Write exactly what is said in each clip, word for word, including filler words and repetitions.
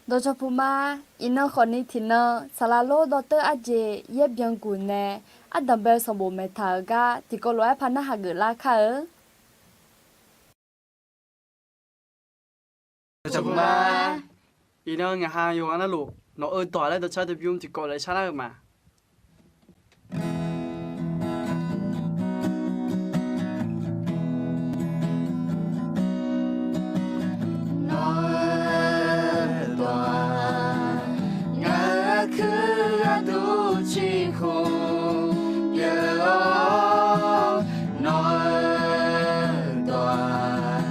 Dawqcawq puq ma. Iqnan khawfni tiqnan saqlaq lor dawrteur arjeq yaer byanguq nae ardanqbae sanqbof maeqtaq-euq gar tiqkawv lof-aer par narhaq geuflar kar-eu. Dawqcawq puq ma. Iqnan ngaq ha yawqghaq navluf nawq-eu dawq laer dawqcar dawqbymr tiqkawv lof-aer sharlar-eu ma. Nawq-eu dawq-aq, ngaq-euq aqkuir gharduq ciqkhmq pyeuf-awr, nawq-eu dawq-aq,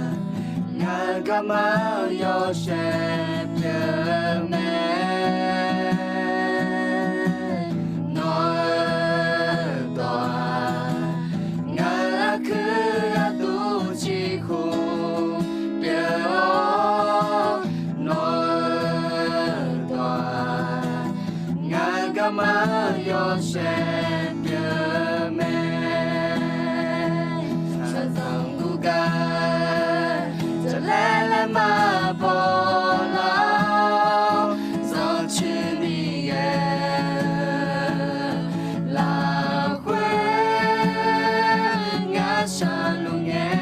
ngaq-euq garma-eu yawshaef pyeuf mae. Nawq-eu dawq-aq, ngaq-euq aqkuir gharduq ciqkhmq pyeuf-awr, nawq-eu dawq-aq, ngaq-euq garma-eu yawshaef pyeuf mae. Shaqzanq gurgar jaqlaer laer maqbaw lar-awr, zanrcuir ni ghae-eu lafkhoer ngar shaqluf ngae.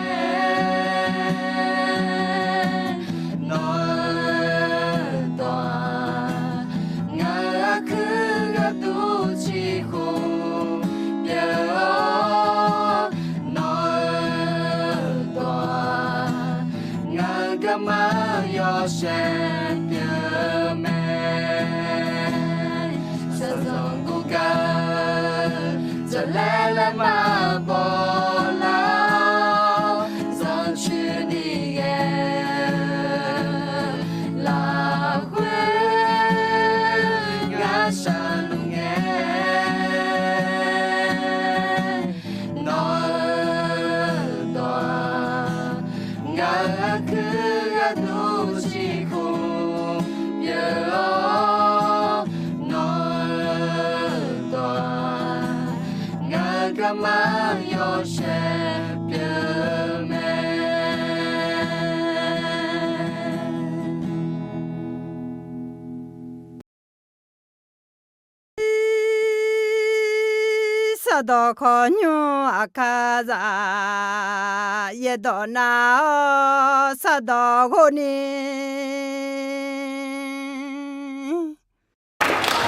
Nawq-eu dawq-aq, ngaq-euq aqkuir gharduq ciqkhmq pyeuf-awr, nawq-eu dawq-aq, ngaq-euq garma-eu yawshaef pyeuf mae. Shaqzanq gurgar jaqlaer laer maqbaw lar-awr, zanrcuir ni ghae-eu lafkhoer ngar shaqluf ngae. Nawq-eu dawq-aq, ngaq-euq aqkuir gharduq ciqkhmq pyeuf-awr, nawq-eu dawq-aq, ngaq-euq garma-eu yawshaef pyeuf mae. Sardawq khawqnymr aqkar zaq, yaerdawq nar-awr sardawq ghov ni.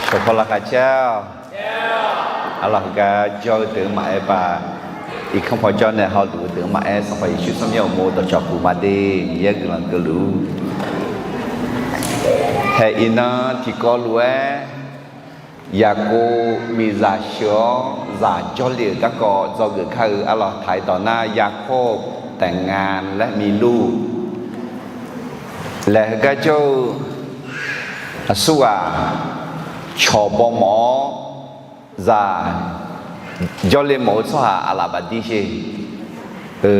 Dawqpaw laqkhaq caer-awq. Arlawq heugar jawr-eu deuq-anr maqaer ba. Irkanr paw jawr nae hawluf-eu deuq-anr maqaer, Sanqpaq Yeqsur tsawrmyanr uqmov dawqcawq puq ma de. Miqyaer guiqlanq keuvluf-ur. Haeq iqnan tiqkawv lof-aer Yaqkov miqzaq sheuq-awr zaq jawrle-euq garkawv dzawgeuf kar-eu. Arlawq taq-aer dawq nar, ยาโคบแต่งงานและมีลูก laer heugar jawr-eu aqsurghaq cawq baw mawf-awr zaq jawrle mawf-eu tsawrhaq aqlaf bafdir sher. Eu,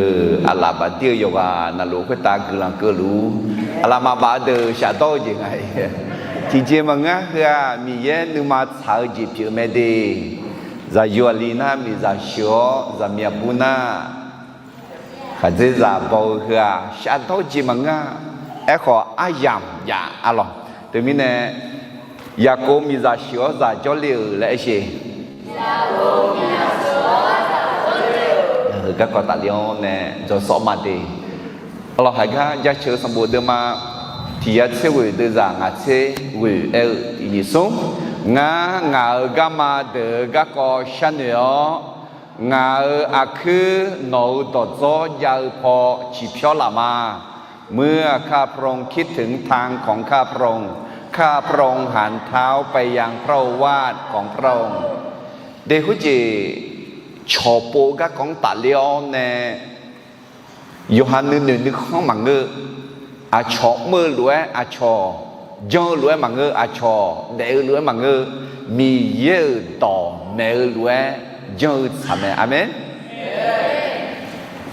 aqlaf bafdir-eu yawqghaq navluf khoertav guiqlanq keuvluf-ur. Aqlaf maqbaf-eu deuq shafdawr-eu jeq nga. Tiqjeq maqngeur-a, heu-aq Miqyaer nuima tsaq-eu jeq pyeuf mae de. Zaqyo aqli nar miqzaq sheuq-awr zaqmiq aqbur nar khaqdzerzaq baw-eu heu-aq shafdawr-eu jeq maqngeur-a. Aerkhawf aryamq jav-a lawq. Teumirnae Yaqkov miqzaq sheuq-awr zaq jawrle-euq laer aer sher. Heu garkawv tafler-awr nae dzawsawr ma de. Arlawq haiq gar jaceuq-eu sanqbof deuvma tiq yar tser ghoeq deuvzaq ngaq tser ghoeq aer-eu tiq nyiq smr. Ngar ngaq-euq garma deuq-eu garkawv sharnoeq-awr, ngaq-euq aqkuir nawq-euq dawqdzawr jav-eu paw ciqpyawr laf ma. เมื่อข้าพระองค์คิดถึงทางของข้าพระองค์ ข้าพระองค์หันเท้าไปยังพระโอวาทของพระองค์ De khoerjeq cawqpov garkawv-anr tafler-awr nae yawqha nuinoeq nuikhanr maqngeur. Aqcawq mr-eu lof-aer aqcawq, janr-eu lof-aer maqngeur, aqcawq daef-eu lof-aer maqngeur, Miqyaer-euq dawq maeq-eu lof-aer janr-eu tsaq mae. Aqmeq.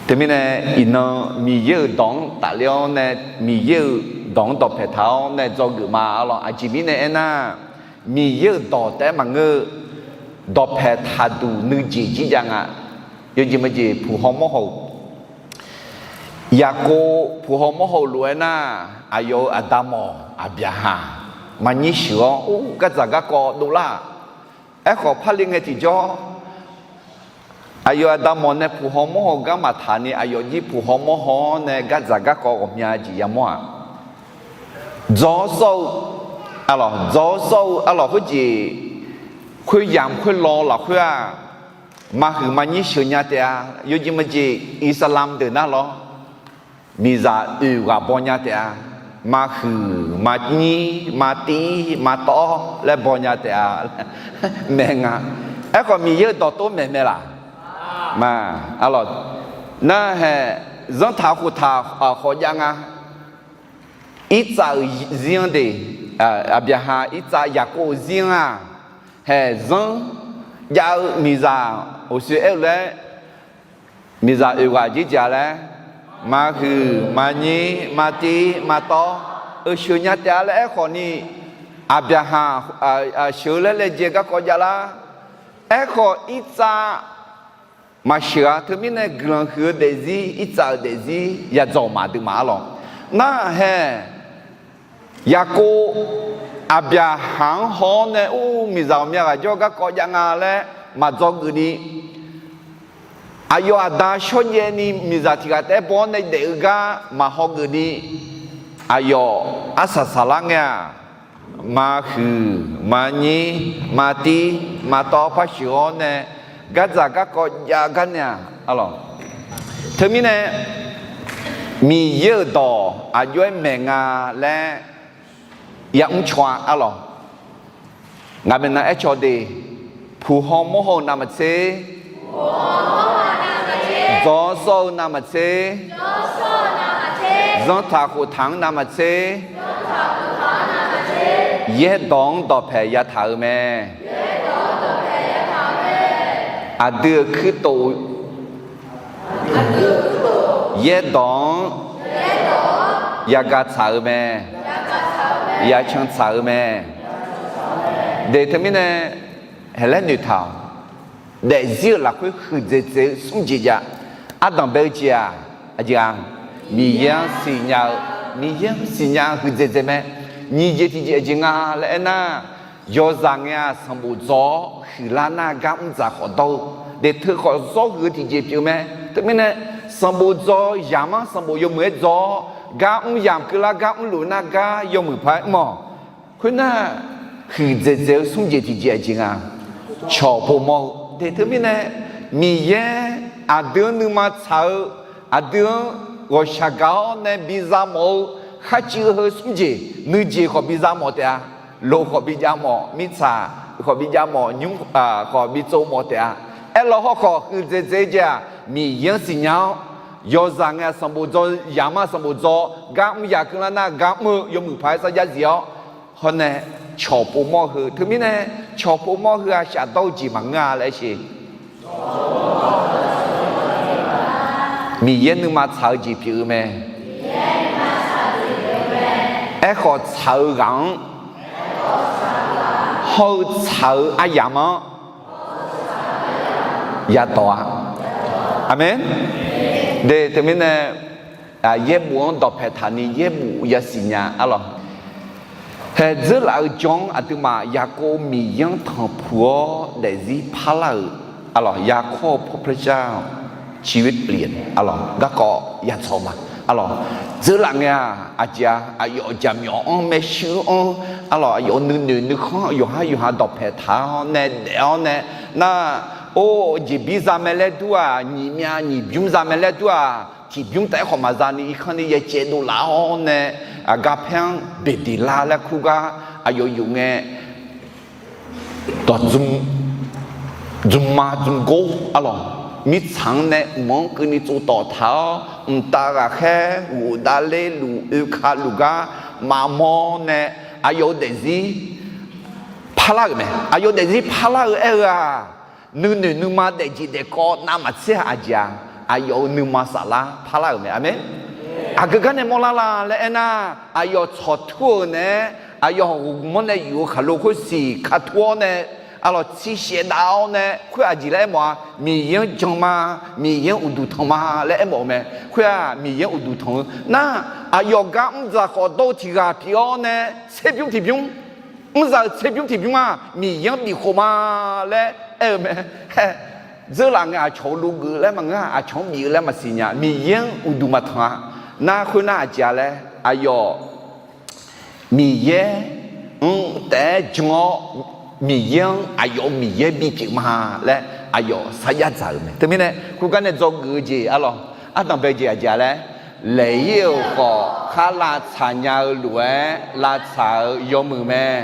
Teumirnae iqnan Miqyaer-euq dawq-anr tafler-awr nae, Miqyaer-euq dawq-anr dawqpaeq taq-awr nae dzawgeuf ma. Arlawq aqjeq mirnae aernar, Miqyaer-euq dawq taef-aer maqngeur-eu, dawqpaeq taqduq nuijeq jir jav nga. Yawjeq maqjeq puq haw mawr haw-euq, Yaqkov puq haw mawr haw-euq lof-aer nar, aqyawf-euq aqda mawq Aqbyaqhaq maqnyir sheuq-awr, or, gardzaq garkawv dovlar-aq. Aerkhawf, parle ngae tiqjawr, aqyawf aqda mawq nae puq haw mawr haw gar maqtaq ni, aqyawf jir puq haw mawr haw-awr nae gardzaq garkawv ghawqmya jeq yamawr-aq. Dzaw-awr sawr-eu, aqlawq, dzaw-awr sawr-eu, aqlawq, khoerjeq, khoeryamq khoerlaw lafkhoer-aq, maqhuiq maqnyir sheuq nya taef-a. Yawjeq majeq Iqsaqlamq deuq nar lawr, miqzaq oeq ghaq baw nya taef-a. Maqhuiq maqnyir maqtiv maqtawv laer baw nya taef-a. Maeq nga. Aerkhawf, Miqyaer-euq dawqtawv maeq mae laq? Ma, aqlawq, nar hae, zanrtaq khoftaq khawf jav nga. Irtsav-euq zir-anr de, Aqbyaqhaq, Irtsav, Yaqkov-euq zir-anr-aq, hae zanr jav-eu miqzaq, oqsoeq aer-eu laer, miqzaq oeq ghaq jeq jav laer, maqhuiq maqnyir maqtiv maqtawv-eu sheuq nya taef-a laer aerkhawf ni, Aqbyaqhaq sheuq-eu laer laejae garkawv jav lar. Aerkhawf, Irtsav maqsheuq-a. Teumirnae guiqlanq huiq-eu daefzir, Irtsav-euq daefzir yadzawq maqdui ma-ar lawq. Nar hae, Yaqkov, Aqbyaqhaq-anr haw-awr nae, or, miqzaq ghawqmya ghaq jawr garkawv jav nga laer maqdzawgeuf ni, aqyawf aqda shawrjaev ni miqzaq tiq ghaq taef-aer baw-awr nae daef-eu gar maqhaw geuf ni, aqyawf arsaq saqlar ngae-aq, maqhuiq maqnyir maqtiv maqtawv par sheuq-awr nae, gardzaq garkawv jav gar nae-aq, aqlawq. Teumirnae, Miqyaer-euq dawq aqjox-aer maeq nga laer yamr caw-a, aqlawq. Ngaq maeqnan aercaw de, puq haw mawr haw-eu navmaqtser, dzaw-awr sawr-eu navmaqtser, zanrtaq khoftaq-anr navmaqtser, yaerdawq-anr dawqpaeq yataq-euq mae. Aqdui-euq kuirtof yaerdawq-anr yagaq tsaq-euq mae. Yacan tsaq-euq mae. De teumirnae, haeq laer noeqtaq-awq. Daefzir-euq lafkhoer huiqdzaeq dzaeq-eu smr jeq jav. Ardanq bae-eu jeq-aq, aqjeq-aq, Miqyaer-anr siqnya-eu, Miqyaer-anr siqnya huiqdzaeq dzaeq mae. Nyiq jeq tiq jeq aqjeq nga laer aernar, yawzaq ngae-aq sanqbof dzaw-awr huiqlar nar gar mr dzaq khawf dawr-eu, daeqteu khawf zawr huiq-eu tiqjeq pyeuf mae. Teumirnae, sanqbof dzaw yamq-anr sanqbof yawmuiq-aer dzaw-awr gar mr yamq keuvlar gar mrluf nar gar yawmuiq paq-aer mr-awq. Khoernar, huiqdzaeq dzaeq-eu smr jeq tiq jeq aqjeq nga, cawq pov mawr-eu. De teumirnae, Miqyaer aqdui-anr nuima tsaq-eu, aqdui-anr ghawqshaq gaq-awr nae biza mawf-eu kharcuiv heu smr jeq nuijeq khawf biza mawf taef-a. Loq khawf bijav mawf, mirtsaq khawf bijav mawf, nymr khawf bitsov mawf taef-a. Aerlawr hawrkhawf huiqdzaeq dzaeq-eu jeq-aq, Miqyaer-anr siqnya-awr, yawzaq ngae-aq sanqbof dzaw, yamq-anr sanqbof dzaw, gar mr yamq keuvlar nar gar mr-eu yawmuiq paq-aer sarjax zif-awr, hawr nae cawq pov mawr heu. Teumirnae, cawq pov mawr heu-aq shafdawr-eu jeq maqngeur-a laer siq. Miqyaer nuima tsaq-eu jeq pyeuf-eu mae. Aerkhawf, tsaq-eu ghaq-anr hawr-eu tsaq-eu aryamq-anr yadawq-a. Aqmeq. De teumirnae, yaerbof-anr dawqpaeq taqni yaerbof yasiq nya-a lawq. Haeq dzeurlaf-eu jan-anr aqduimaf Yaqkov Miqyaer-anr tanqpuq-awr daefzir parlar-euq, aqlawq, ယာကုပ် population ชีวิตเปลี่ยน aqlawq, garkawv yadzaw ma, aqlawq. Dzeurlaf ngae-aq, aqjeq-aq, aqyawf jaqmyawf-anr maershuir-anr, aqlawq, aqyawf nuinoeq nuikhanr yawqhar yawqha dawqpaeq taq-awr nae daef-awr nae, nar, or, jeqbir za mae laer dur-aq, nyiq myav nyiq bymr za mae laer dur-aq, tiqbymr taef-aer khawf maqza ni irkanr ni yacaev dovlaf-awr nae, aqgar paer-anr beqdeqlar laer kur gar aqyawf yuf ngae, dawq dzmrma dzmrgor, aqlawq, mirtsaq-anr nae mq-anr keuvni tsovtawf taq-awr, mqtav ghaqkhaer ghofdav ler luf oeka luf gar maqmawr nae, aqyawf-euq daefzir parlar-euq mae. Aqyawf daefzir parlar-eu aer-eu-aq, nuinoeq nuima daefjeq daefkawv navmaqtser-aq, aqjeq-aq, aqyawf-euq nuima saflar parlar-euq mae. Aqmeq. Aqgeu gar nae mawrlar la laer aernar, aqyawf tsawqtur-euq naeq-aer, aqyawf hawq ghoeqmanr nae yuf-eu khaqlo khoersiq katur-awr nae, aqlawq, tsiqsaef dav-awr nae, khoer aqjeq laer aermawf-a, Miqyaer-anr jan ma, Miqyaer-anr uqduq tanq ma laer aermawf-eu mae. Khoer-aq, Miqyaer-anr uqduq tanq-eu nar, aqyawf gar mr dzaq khawf dawr-eu tiq ghaq pyeuf-awr nae, tserbymr tiqbymr Mrzaq-euq tserbymr tiqbymr-aq Miqyaer-anr bifkhof ma laer aer-eu mae. Dzeur laf ngae aqcawq-eu logeuf laer maqngeur-a, aqcawq-anr bif-eu laer maqsiq nya. Miqyaer-anr uqduq maqtanq-a. Nar khoernar aqjeq-a laer aqyawf Miqyaer-anr taef-aer jan-awr, Miqyaer-anr aqyawf-euq Miqyaer bipyeuf ma laer aqyawf sarjax dzaq-euq mae. Teumirnae khoergar nae dzawgeuf-eu jeq arlawq, ardanqbae jeq aqjeq-a laer, laeq-ir-euq khawf khar lavtsaq nya-eu lof-aer lavtsaq-eu yawmuiq mae.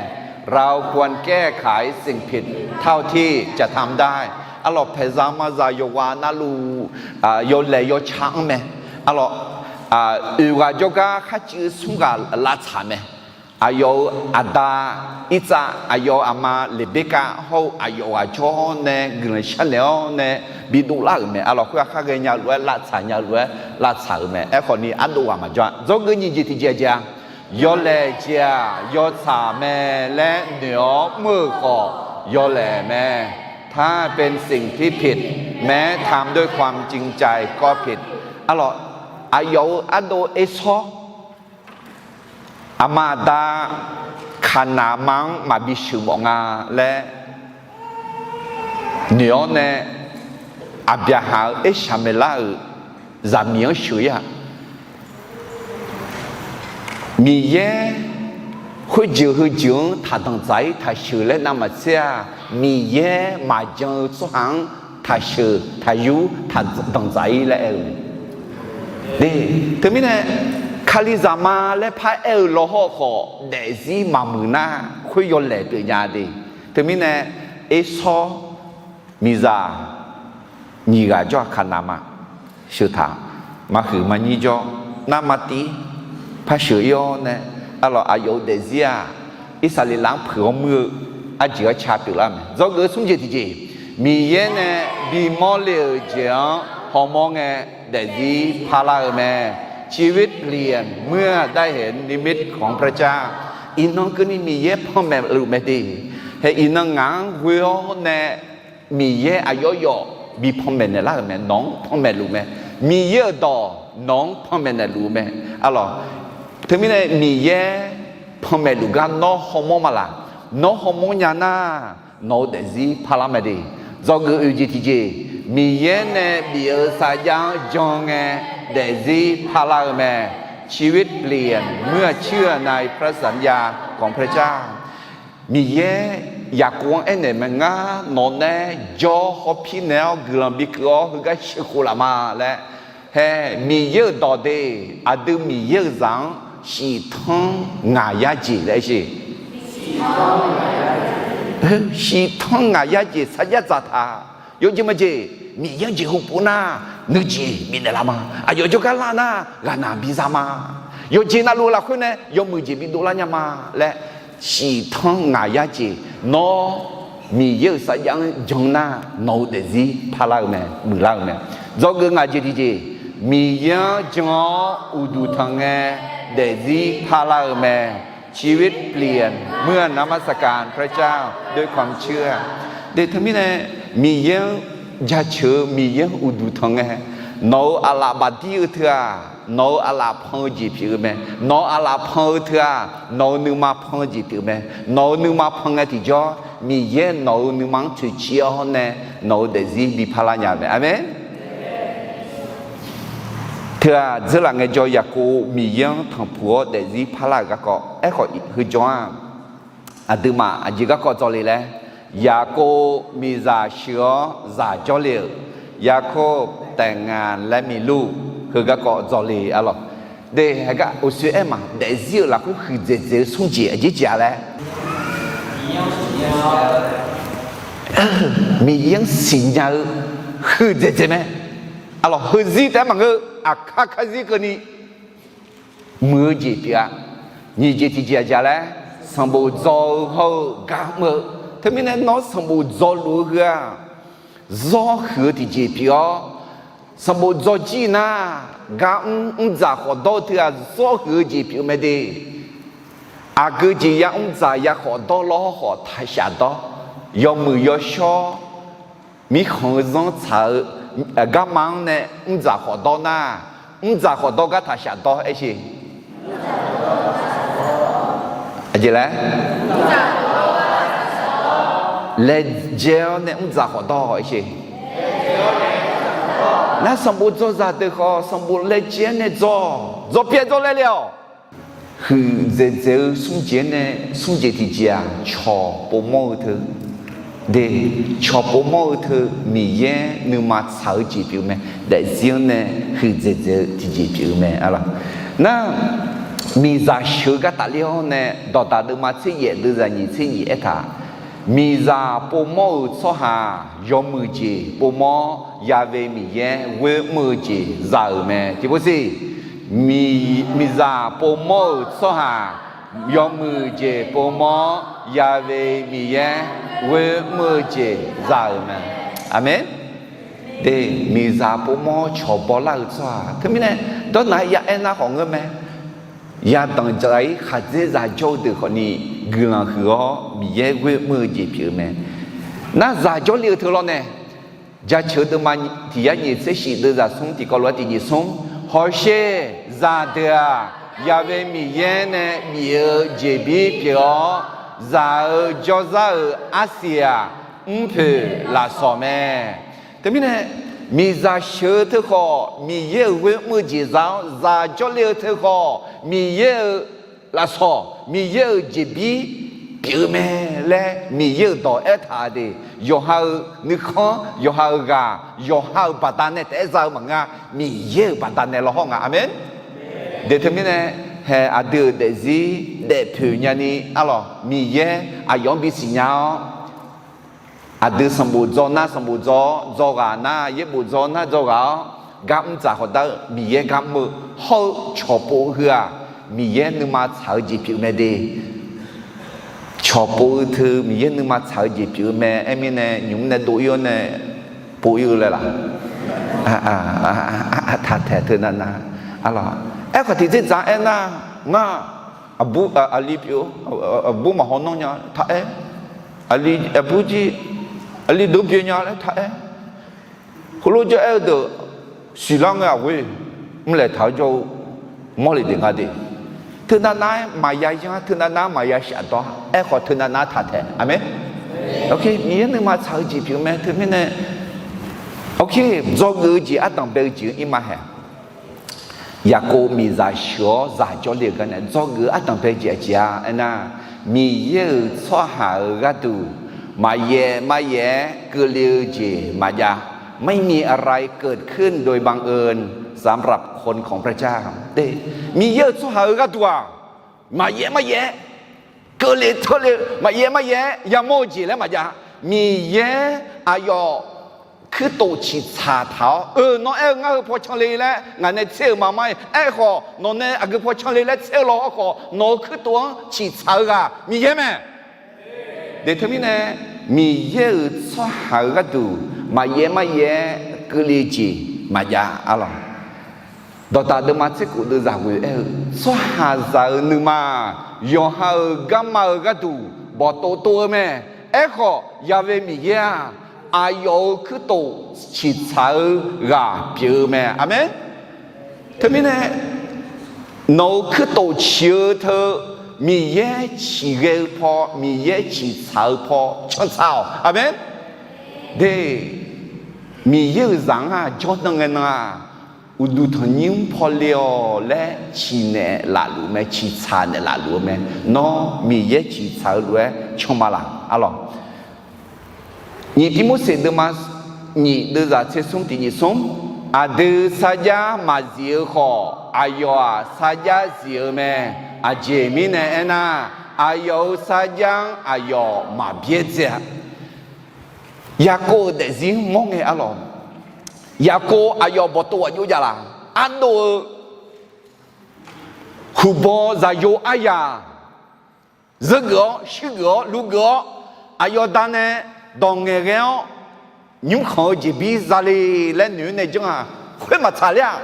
เราควรแก้ไขสิ่งผิดเท่าที่จะทำได้. Arlawq, paeqzaq mazaq yawqghaq navluf yawlaeq yawca anr mae. Arlawq, oeq ghaq jawrgar kharcuiv smr ghaq lavtsaq mae. Aqyawf-euq aqda Irtsav, aqyawf-euq aqma Leqberkav hawr-eu aqyawf ghaq jawr nae guiqlanq sharnaeq-awr nae bidov lar-euq mae. Arlawq, khoer-aq khar ghaenya-eu lof-aer lavtsaq nya-eu lof-aer lavtsaq-euq mae. Aerkhawf ni ardov ghaq maqjawr-a. Dzawgeuf nyiq jeq tiqjeq-aq jeq-a, yawlaeq jeq-aq yawtsaq mae laer noeq-awr mr-euq khawf yawlaeq mae. ถ้าเป็นสิ่งที่ผิด แม้ทำด้วยความจริงใจก็ผิด. Arlawq, aqyawf-euq ardov ersawr aqma aqda Kaqnaq ma-anr maqbi sheuq mawf nga laer noeq-awr nae, Aqbyaqhaq-euq Ershaqmeqlar-euq zaqmiq-anr sheuq-ir-aq, Miqyaer khoerjeuq heujeuq-anr taqdanqdzaq-ir taqsheuq laer navmaqtser-aq, Miqyaer maqjan-eu tsawrhaq-anr taqsheuq taqyur taqdanqdzaq-ir laer aer-eu mae. Teumirnae Kalizaq ma laer paraer-eu lawhawr khawf daefzir maqmuiq nar khoer yawlaeq pyeufnya de. Teumirnae ersawr miqzaq nyiq ghaq jawr-aq Kaqnaq ma sheuq taq, maqhuiq maqnyir jawr, nar maqtiv par sheuq-ir-awr nae, arlawq, aqyawf-euq daefzir-aq Irsaqleqlav-anr puiq-awr muir-eu arjeq arca pyeuflar-eu mae. Dzawgeuf-eu smr jeq tiqjeq, Miqyaer nae bimawr le-euq jeq-anr hawmawr ngae daefzir parlar-eu mae. ชีวิตเปลี่ยนเมื่อได้เห็นนิมิตของพระเจ้า. Iqnan keuvni Miqyaer panmaeq luf mae de. Hae iqnan ngaq-anr ghoe-awr nae Miqyaer aqyawf yawf bi panmaeq naeqlar-euq mae. Nawq-anr panmaeq luf mae. Miqyaer-euq dawq nawq-anr panmaeq naeqluf-eu mae. Arlawq, teumirnae Miqyaer panmaeq luf gar nawr hawmawr ma laq? Nawr hawmawr nya nar, nawq-eu daefzir parlar mae de. Dzawgeuf oeq jeq tiqjeq, Miqyaer nae bif-eu sarjax-anr jan ngae daefzir parlar-eu mae. ชีวิตเปลี่ยนเมื่อเชื่อในพระสัญญาของพระเจ้า. Miqyaer Yaqkov-anr aernaeq mae, ngar nawq nae jawr hawpir naeq-awr guiqlanq bikeuv-awr heugar sheuqkhof laf ma laer. Hae Miqyaer-euq dawq de, aqdui Miqyaer-euq zaq-anr shiqtanr ngaq yar jeq laer aer sheq. Shiqtanr ngaq yar jeq sarjax dzaqtaq. Yawjeq majeq, Miqyaer-anr jeqhu pov nar, nuijeq bifnaeq laf ma. Aqyawf jawrgar lar nar, ghaqnaq biza ma. Yawqjeq navluf lafkhoer nae yawmuiq jeq bidov lar nya ma laer, shiqtanr ngaq yar jeq, nawr Miqyaer-euq sarjax-anr jan nar, nawq-eu daefzir parlar-eu mae, muiqlar-eu mae. Dzawgeuf ngaq jeq tiqjeq, Miqyaer-anr jan-awr uqduq tanq ngae daefzir parlar-eu mae. ชีวิตเปลี่ยนเมื่อนมัสการพระเจ้าด้วยความเชื่อ. De teumirnae, Miqyaer-anr jaceuq-eu, Miqyaer-anr uqduq tanq ngae, nawq-euq aqlaf bafdir-eu teu-aq, nawq-euq aqlaf pan-eu jeq pyeuf-eu mae. Nawq-euq aqlaf pan-eu teu-aq, nawq-euq nuima pan-eu jeq pyeuf-eu mae. Nawq-euq nuima pan ngae tiqjawr, Miqyaer nawq-euq nuima-anr toeqciv-awr nae nawq-euq daefzir bi parlar nya-eu mae. Aqmeq. Teu-aq, dzeurlaf ngaejawr Yaqkov Miqyaer-anr tanqpuq-awr daefzir parlar-euq garkawv. Aerkhawf, heujawr-aq, aqduimaf aqjeq garkawv dzawle laer, Yaqkov miqzaq sheuq-awr zaq jawrle-euq, Yaqkov taef ngaq laer miq lur, heu garkawv dzawle arlawq. De, heugar uqshoe aer ma, daefzir-euq lafkhoer huiqdzaeq dzaeq-eu smr jeq aqjeq jeq-a laer, Miqyaer-anr siqnya-eu huiqdzaeq dzaeq mae. Arlawq, heuzir taef-aer maqngeur, aqkar karzir keuvni muiq-eu jeq pyeuf-a. Nyiq jeq tiqjeq aqjeq laer, sanqbof dzaw-eu hawr-eu gar mr-eu. Teumirnae nawr sanqbof dzaw luf-eu heu-aq, zawr huiq-eu tiqjeq pyeuf-awr, sanqbof dzaw jir nar, gar mr mrdzaq khawf dawr-eu teu-aq, zawr huiq-eu jeq pyeuf mae de. Aqgeu jeq ya mrdzaq ya khawf dawr lawr khawf taqshaf dawr. Yawmuiq yawshawr mirkhanq-eu zanr tsaq-eu garma-anr nae mrdzaq khawf dawr nar, mrdzaq khawf dawr gar taqshaf dawr aer sheq. Aqjeq laer, laejae-awr nae mr dzaq khawf dawr-awq. Nar sanqbof dzaw zaqdeuq khawf, sanqbof laejae-awr nae dzaw, dzaw pyaev dzaw laev le-awq. Huiqdzaeq dzaeq-eu smr jeq-anr nae smr jeq tiqjeq-aq, cawq povmawr-eu teu, de, cawq povmawr-eu teu Miqyaer nuima tsaq-eu jeq pyeuf-eu mae. Daefzir-anr nae huiqdzaeq dzaeq-eu tiqjeq pyeuf-eu mae. Nar, miqzaq sheuq-eu gar tafler-awr nae, dawqdaq deuvma tser yaef deuvzaq nyiq tser nyiq aertaq, miqzaq povmawr-euq tsawrhaq yawmuiq jeq povmawr-awr, Ya've Miqyaer ghoer mr-eu jeq za-euq mae. Tiqpov siq, miqzaq povmawr-euq tsawrhaq yawmuiq jeq povmawr-awr, Ya've Miqyaer ghoer mr-eu jeq za-euq mae. Aqmeq. De, miqzaq povmawr-awr cawq bawlar-eu tsawrhaq teumirnae, dawrnaq-aer ya aernar khawf ngeur mae. Yadanq dzaq-ir khaqdzerzaq jawr-eu deuq khawfni guiqlanq huiq-awr Miqyaer ghoer mr-eu jeq pyeuf-eu mae. Nar zaq jawrle-eu teu lawr nae, Jaceuq deuvma tiq yar nyiq tser shif deuvzaq smr tiqkawv lof-aer tiq nyiq smr, hawsher zaqdeuq-aq, Ya've Miqyaer nae bif-eu jeqbir pyeuf-awr, zaq-eu jawrzar-euq arsiq-aq, mrpoeq lafsawq mae. Teumirnae, miqzaq sheuq-eu teu khawf Miqyaer-euq ghoer mr-eu jeq za-awr, zaq jawrle-eu teu khawf Miqyaer-euq lafsawq, Miqyaer-euq jeqbir pyeuf-eu mae laer Miqyaer-euq dawq aertaq de. Yawqha-euq nuikhanr, yawqha-euq ghaq, yawqha-euq baqdanae taef-aer za-eu maqngeur-a. Miqyaer-euq baqdanae lawhawr nga. Aqmeq. De teumirnae, hae aqdui-euq daefzir daefpoeq nyani arlawq, Miqyaer aqyawf-anr bisiq nya-awr, aqdui sanqbof dzaw nar sanqbof dzaw-awr, dzaw ghaq nar yaerbof dzaw nar dzaw ghaq-awr, gar mr dzaq khawf dar-eu Miqyaer gar mr-eu hawr-eu cawq pov-eu heu-aq, Miqyaer nuima tsaq-eu jeq pyeuf-eu mae de. Cawq pov-eu teu Miqyaer nuima tsaq-eu jeq pyeuf-eu mae. Aermirnae nymq mr nae dov-ir-awr nae pov-ir-eu laer laq? Taq taeq teunav nav. Arlawq, aerkhawf tiqdzerdzaq aernar, ngar aqbur, aqli pyeuf-awr, aqbur maqhaw nanr nya taq aer. Aqli, aqbur jir, aqli deuq-anr byae nya laer taq aer. Heulof jawr aer-eu deuq siqlar ngae aqghoer mrlaeq taq-eu jawr-eu mawrle deuq nga de. Teunav nav-aer maqya yanr, teunav nav-aer maqya shafdawr-a. Aerkhawf teunav nav-aer taq taeq. Aqmeq. Miqyaer nuima tsaq-eu jeq pyeuf-eu mae. Teumirnae, dzawgeuf-eu jeq ardanq bae-eu jeq-anr ir ma haeq. Yaqkov miqzaq sheuq-awr zaq jawrle-eu gar nae dzawgeuf-eu ardanq bae jeq aqjeq-a aernar, Miqyaer-euq tsawrhaq-euq gharduq maqyaef maryaef-aer keuvle-eu jeq maqjav. ไม่มีอะไรเกิดขึ้นโดยบังเอิญสำหรับคนของพระเจ้า Miqyaer-euq tsawrhaq-euq gharduq-aq, maqyaef maryaef-aer keuvle teurle-eu maqyaef maryaef-aer yamawr-eu jeq laer maqjav. Miqyaer aqyawf kuirtof ciqtsaq taq-awr, eu, nawr aer-eu ngar heu paw canle laer ngaq nae tser-euq ma mar-aer, aerkhawf nawq nae aqgeu paw canle laer tser-eu law hawrkhawf, nawq-euq kuirtof-anr ciqtsaq-eu ghaq Miqyaer mae. De teumirnae, Miqyaer-euq tsawrhaq-euq gharduq maqyaef maryaef-aer keuvle jeq maqjav arlawq. Dawqdaq deuvma tser khof deuvzaq ghoe aer-eu, tsawrhaqzaq-euq nuima-aq, yawqha-euq garma-euq gharduq bawqtov tov-eu mae. Aerkhawf, Ya've Miqyaer-aq, aqyawf-euq kuirtof ciqtsaq-eu ghaq pyeuf-eu mae. Aqmeq. Teumirnae, nawq-euq kuirtof ciq-eu teu, Miqyaer ciqghae-eu paw, Miqyaer ciqtsaq-eu paw cantsaq-awq. Aqmeq. De, Miqyaer-euq zaq-anr-aq jawrnan ngae nan-aq, uqduq tanqnymr pawle-awq laer ciqnaeq lafluf mae, ciqtsaq naeq lafluf-eu mae. Nawr Miqyaer ciqtsaq-eu lof-aer can ma laq arlawq. Nyiq Tirmorseq deuvma nyiq deuvzaq tser smr tiq nyiq smr, aqdui sarjax maqzif-eu khawf, aqyawf-aq sarjax zif-eu mae. Aqjeq mirnae aernar, aqyawf-euq sarjax-anr aqyawf maqbyaerdzae-a. Yaqkov-euq daefzir-anr mawr ngae arlawq. Yaqkov aqyawf bawqtov aqjox jav laq? Ardov-eu huqbaw zaqyo aryaq zeugeuf-awr, shuirgeuf-awr, lugeuf-awr, aqyawf danae dawq ngaeqghae-awr, nymrkhanq-eu jeqbir zale laer noeq-eu nae janr-aq, khoer maqtsaq ler-aq,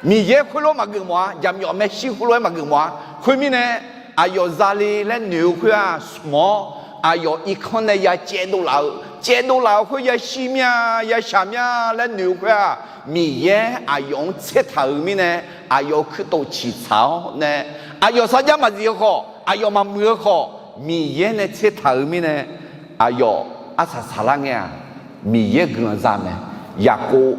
Miqyaer khoerlof maqgeuf mawf-a. Jaqmyawf maershuir khoerlof-aer maqgeuf mawf-a. Khoermirnae, aqyawf zale laer noeq-eu khoer-aq, smq-awr, aqyawf irkanr nae ya caevdov laf-eu, caevdov laf-eu khoer yashir mya, yashaq mya laer noeq-eu khoer-aq, Miqyaer aqyawf-anr tsertaq-euq mirnae, aqyawf-euq kuirtof ciqtsaq-awr nae, aqyawf sarjax maqzif-eu khawf, aqyawf maqmuiq-eu khawf, Miqyaer nae tsertaq-euq mirnae, aqyawf arsaq saqlar ngae-aq, Miqyaer guiqlanq za mae. Yaqkov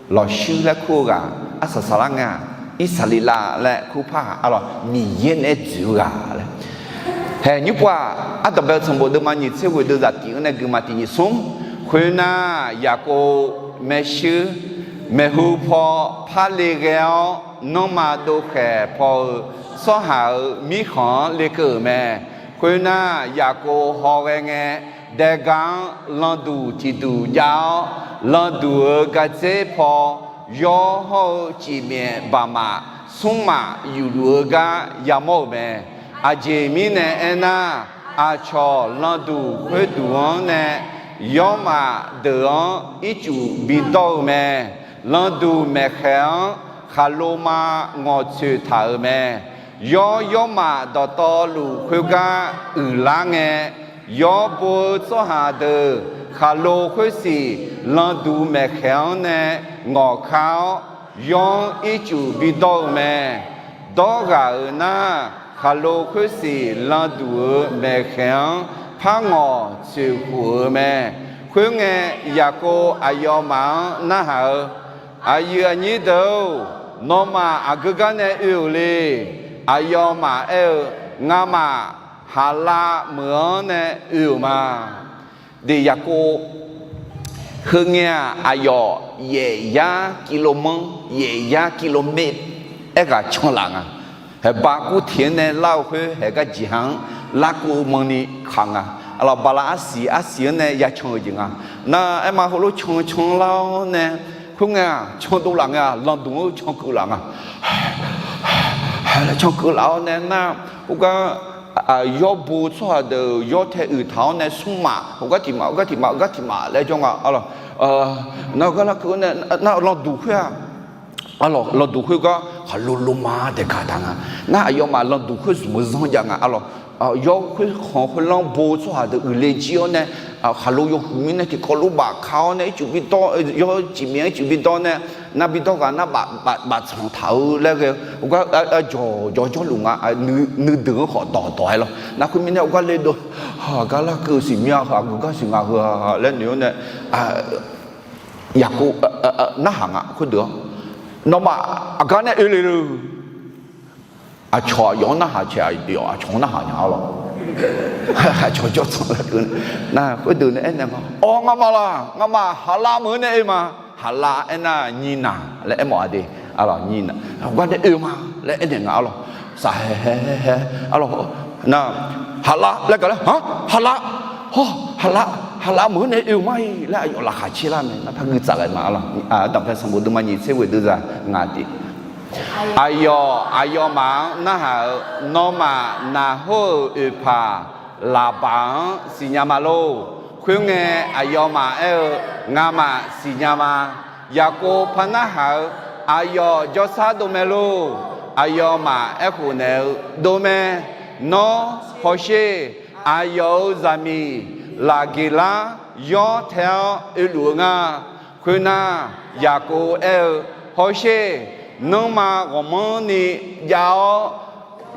lawqshuir laer kur-eu ghaq arsaq saqlar ngae-aq, Irsaqleqlav laer kur par-aq, arlawq Miqyaer naeq-aer dzoeq-eu ghaq laer. Haeq nymr pov-aq, Ardanqbae-eu sanqbof deuvma nyiq tser ghoeq deuv zaqtif-anr nae guiqma tiq nyiq smr. Khoernar, Yaqkov maershuir maeqhu paw parle ghae-awr, nanrma dovkhaeq paw-eu tsawrhaq-euq mirkhanq-anr lekeuv-euq mae. Khoernar, Yaqkov hawghae ngae, daega-anr landuq tiqduq jav-awr, landuq-euq gardzer paw, yawr hawr-eu cifmyaef baqmaf smrmaf yufluf-eu gar yamawr-euq mae. Aqjeq mirnae aernar, aqcawq landuq khoerduq-anr nae yawrmaf deuq-anr ircuf bidawr-eu mae. Landuq maeqkhaeq-anr khaqlo ma ngawqtsoeq taq-euq mae. Yawr yawrmaf dawqtawvluf khoergar uiqlar ngae, yawr bo-eu tsawrhaq deuq khaqlo khoersiq landuq maeqkhaeq-anr nae ngawqkar-awr, yawr-anr ircuf bidawr-eu mae. Dawr ghaq-euq nar, khaqlo khoersiq landuq-euq maeqkhaeq-anr par ngawq tsoeqkhof-eu mae. Khoerngae, Yaqkov aqyawfmaf-anr narhaq-eu, Aqyuif aqnyir deuq-or, nawmaf aqgeu gar nae oe-euq le. Aqyawfmaf aer-eu, Ngamaf Haqlav meuq-anr nae oe-euq ma. Deuq Yaqkov heungae-aq, aqyawf yaef yar กิโลเมตร, yaef yar กิโลเมตร aerghaq canlaf nga. Haeqba kurteq-anr nae lar-eu khoer haeqgar jeqha-anr larkeuv manni kaq nga. Arlawq, bala arsiq arsiq-anr nae yacan-eu jeq nga. Nar aerma heulof cancan lar-awr nae, khoerngae-aq candov laf ngae-aq, landuq-anr cankeuv laf nga. Laer cankeuv laf-awr nae nar, khoergar yawr bo tsawrhaq deuq yawr tae uiq taq-awr nae smrmaf, heugar tiq maf, heugar tiq maf, heugar tiq maf laer jawr nga. Arlawq, nar heugar larkeuv-awr nae nar landuq khoer-aq, arlawq, landuq khoergar khaqlo loma daeqkaq taq nga. Nar aqyawfmaf landuq khoer zmq-eu zanr jav nga. Arlawq, yawr khoerkhanq khoerlanr bo tsawrhaq deuq uiqle jir-awr nae, khaqlo yawhuiq mirnae tiqkawv lof baf ka-awr nae ircuf bidawr, yawr cifmyaef-anr ircuf bidawr nae, nar bidawr ghaq nar baf tsanq taq-eu laer ghae-eu heugar jawq jawr jawrluf nga. Nuideuq-anr khawf dawqdawq-aer lawr. Nar khoermirnae heugar le dov, aqgar larkeuv siqnya heu, aqgeu gar siqnya heu laer noeq-awr nae, Yaqkov narhaq nga khoerdeuq-anr, Nawmaf aqgar nae oe le le. Aqcawq aqyawf-anr narhaq cae, aqyawf aqcawq-anr narhaq nya-a lawr. Aqcawq jawrtsanq laer keuv nar, khoerdeuq nae aernaeq nga, Awq, ngamaf laq, ngamaf Haqlav meuq-anr nae oe ma. Haqlav aernar nyinaq laer aermawf-a de. Arlawq, nyinaq, aqgar nae oe ma laer aernaeq nga. Arlawq, saqhae hae hae, arlawq, nar, Haqlav laer gaq laer, Haqlav, hawr, Haqlav, Haqlav meuq-anr nae oe-eu ma-iq laer aqyawf laqkhaq caer lar mae. Nar par gui tsaf ghae ma. Arlawq, Ardanqbae sanqbof deuvma nyiq tser ghoeq deuv zaq ngaq tiq Aqyawf aqyawfmaf-anr narhaq-euq, Nawmaf naqhor-euq oeqpaq Laqbaq-anr siqnya ma lor. Khoerngae, aqyawfmaf aer-eu, Ngamaf siqnya ma. Yaqkov par narhaq-eu, Aqyawf jawrshar dov mae lor. Aqyawfmaf aerkhof naeq-eu, Dov mae. Nawr hawsher. Aqyawf-euq zaqmiq Laqgeqlar yawr tae-awr oeluf-eu nga. Khoernar, Yaqkov aer-eu, Hawsher. Nanrma ghawqmanrni jav-awr,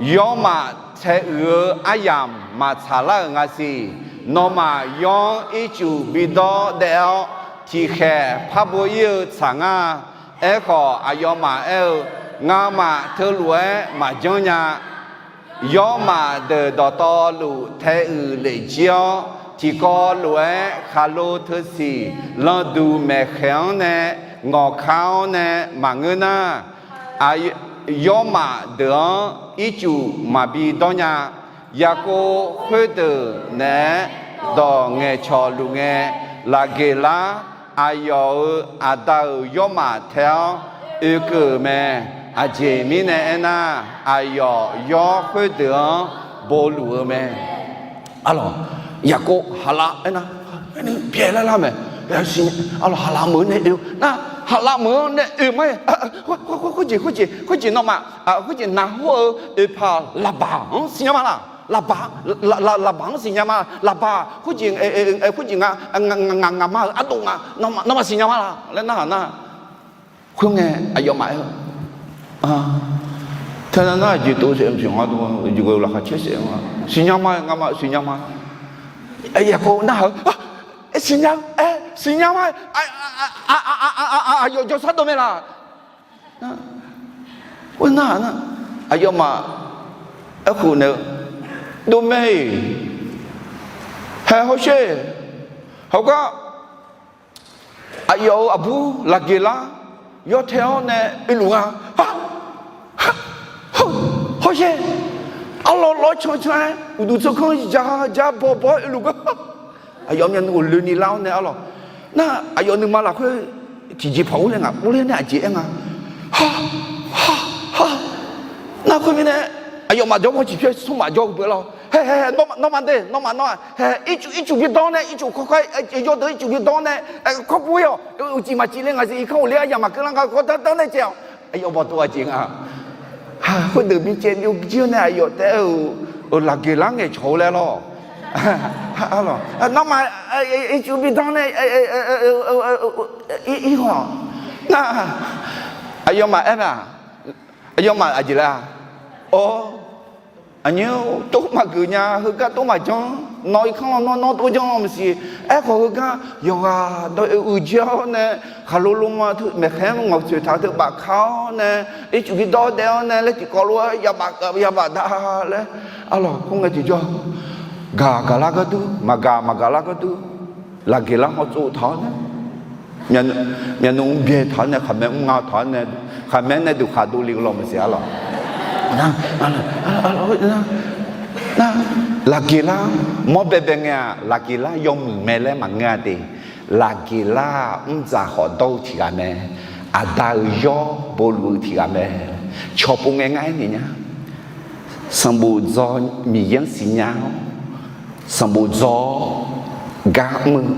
yawrmaf tae uiq-eu aryamq maqtsaq lar-euq nga siq. Nawmaf yawr-anr ircuf bidawr daef-awr, tiqkhaeq par bo ir-eu tsaq ngar. Aerkhawf, aqyawfmaf aer-eu, Ngamaf teulof-aer maqjanr nya. Yawrmaf deuq dawqtawvluf tae uiq lef jir-awr, tiqkawv lof-aer khaqlo teusiq landuq maeqkhaeq-anr nae ngawqkar-awr nae maqngeur nar, yawrmaf deuq-anr ircuf maqbi dawr nya. Yaqkov khoerdeuq naeq-aer dawq ngaeqcawq luf ngae, Laqgeqlar aqyawf-euq aqda-euq yawrmaf tae-awr oekeuv-euq mae. Aqjeq mirnae aernar, aqyawf yawr khoerdeuq-anr bo luf-eu mae. Arlawq, Yaqkov Haqlav aernar, pyaeq lar lar mae. Arlawq, Haqlav meuq-anr nae oe nar, Haqlav meuq-anr nae oe ma-iq, khoerjeq khoerjeq khoerjeq nawmaf, khoerjeq naqhor-eu oeqpaq Laqbaq-anr siqnya ma laq. Laqbaq, Laqbaq-anr siqnya ma. Laqbaq khoerjeq, khoerjeq nga, ngaqma-euq ardov nga. Nawmaf siqnya ma laq laer narhaq nar, khoerngae aqyawfmaf aer-eu, Teunar nar aqjeq tov saef mqpyeq nga, jeqghoe laqkhaq caer saef nga. Siqnya ma, ngamaf siqnya ma. Yaqkov narhaq-eu, siqnya, siqnya ma. Aqyawf jawrshar dov mae laq. Khoernar nar, aqyawfmaf aerkhof naeq-eu, dov mae-iq, hae hawsher. Hawgar aqyawf-euq aqbur Laqgeqlar yawtae-awr nae oeluf nga. Hawsher, arlawr lawr cancan-aer uqduq tsawrganr ja ja bawbaw-aer oeluf gar. Aqyawf myavnuiv ghofloeni lar-awr nae arlawq. Nar aqyawf nuima lafkhoer tiqjeq paq-awr laer ngaq urler nae aqjeq aer nga. Nar khoermirnae, aqyawfmaf jawr baw ciqpyaer smrmaf jawr-eu beu lawr. Hae hae hae, nawmaf de, nawmaf nawr-aq, hae, ircuf ircuf bi dawr nae, ircuf kawrkawr, yawdeuq ircuf bi dawr nae, kawr bur-ir-awq. Uqcif maqcif le ngaq siq irkanr ghofler aryamq maqkeuv lar nga kawr danr danr nae caev-awq. Aqyawf bawqtov aqjeq nga. Khoerdeuq bi caev byovjir-awr nae aqyawf taef-aer-euq, Laqgeqlar ngaeqcawq-eu laer lawr. Nawmaf ircuf bi dawr nae ir-awq. Nar aqyawfmaf aer mae-aq, aqyawfmaf aqjeq laer-a? Or, aqnyir tov maqgeuf nya, heugar tov maqjanr, nawr irkanr lawnmr nawr tov janr law maqsiq. Aerkhawf heugar yawqghaq dawq-eu uiqjir-awr nae, khaqlo loma teu maeqkhaer-anr ngawqtsoeq taq-eu teu bafka-awr nae, ircuf bi dawr daef-awr nae laer tiqkawv lof-aer yabaf da laer, arlawq khoerngae tiqjawr, gaq gaqlar gharduq, maqgaq maqgaqlar gharduq, Laqgeqlar hawtsov taq-awr nae, myavnuiv mr byae taq-awr nae, khaqmae mr nga taq-awr nae, khaqmae nae duqkhaq dovle-eu law maqsiq arlawq. Nar, Laqgeqlar mawr baebae ngae-aq, Laqgeqlar yawmuiq mae laer maqngeur-a de. Laqgeqlar-aq mrdzaq khawf dawr-eu tiq ghaq mae. Aqda-euq yawr bowluf-eu tiq ghaq mae. Cawqpov ngae ngar aernaeq nya. Sanqbof dzaw, Miqyaer-anr siqnya-awr, sanqbof dzaw-awr gar mr-eu,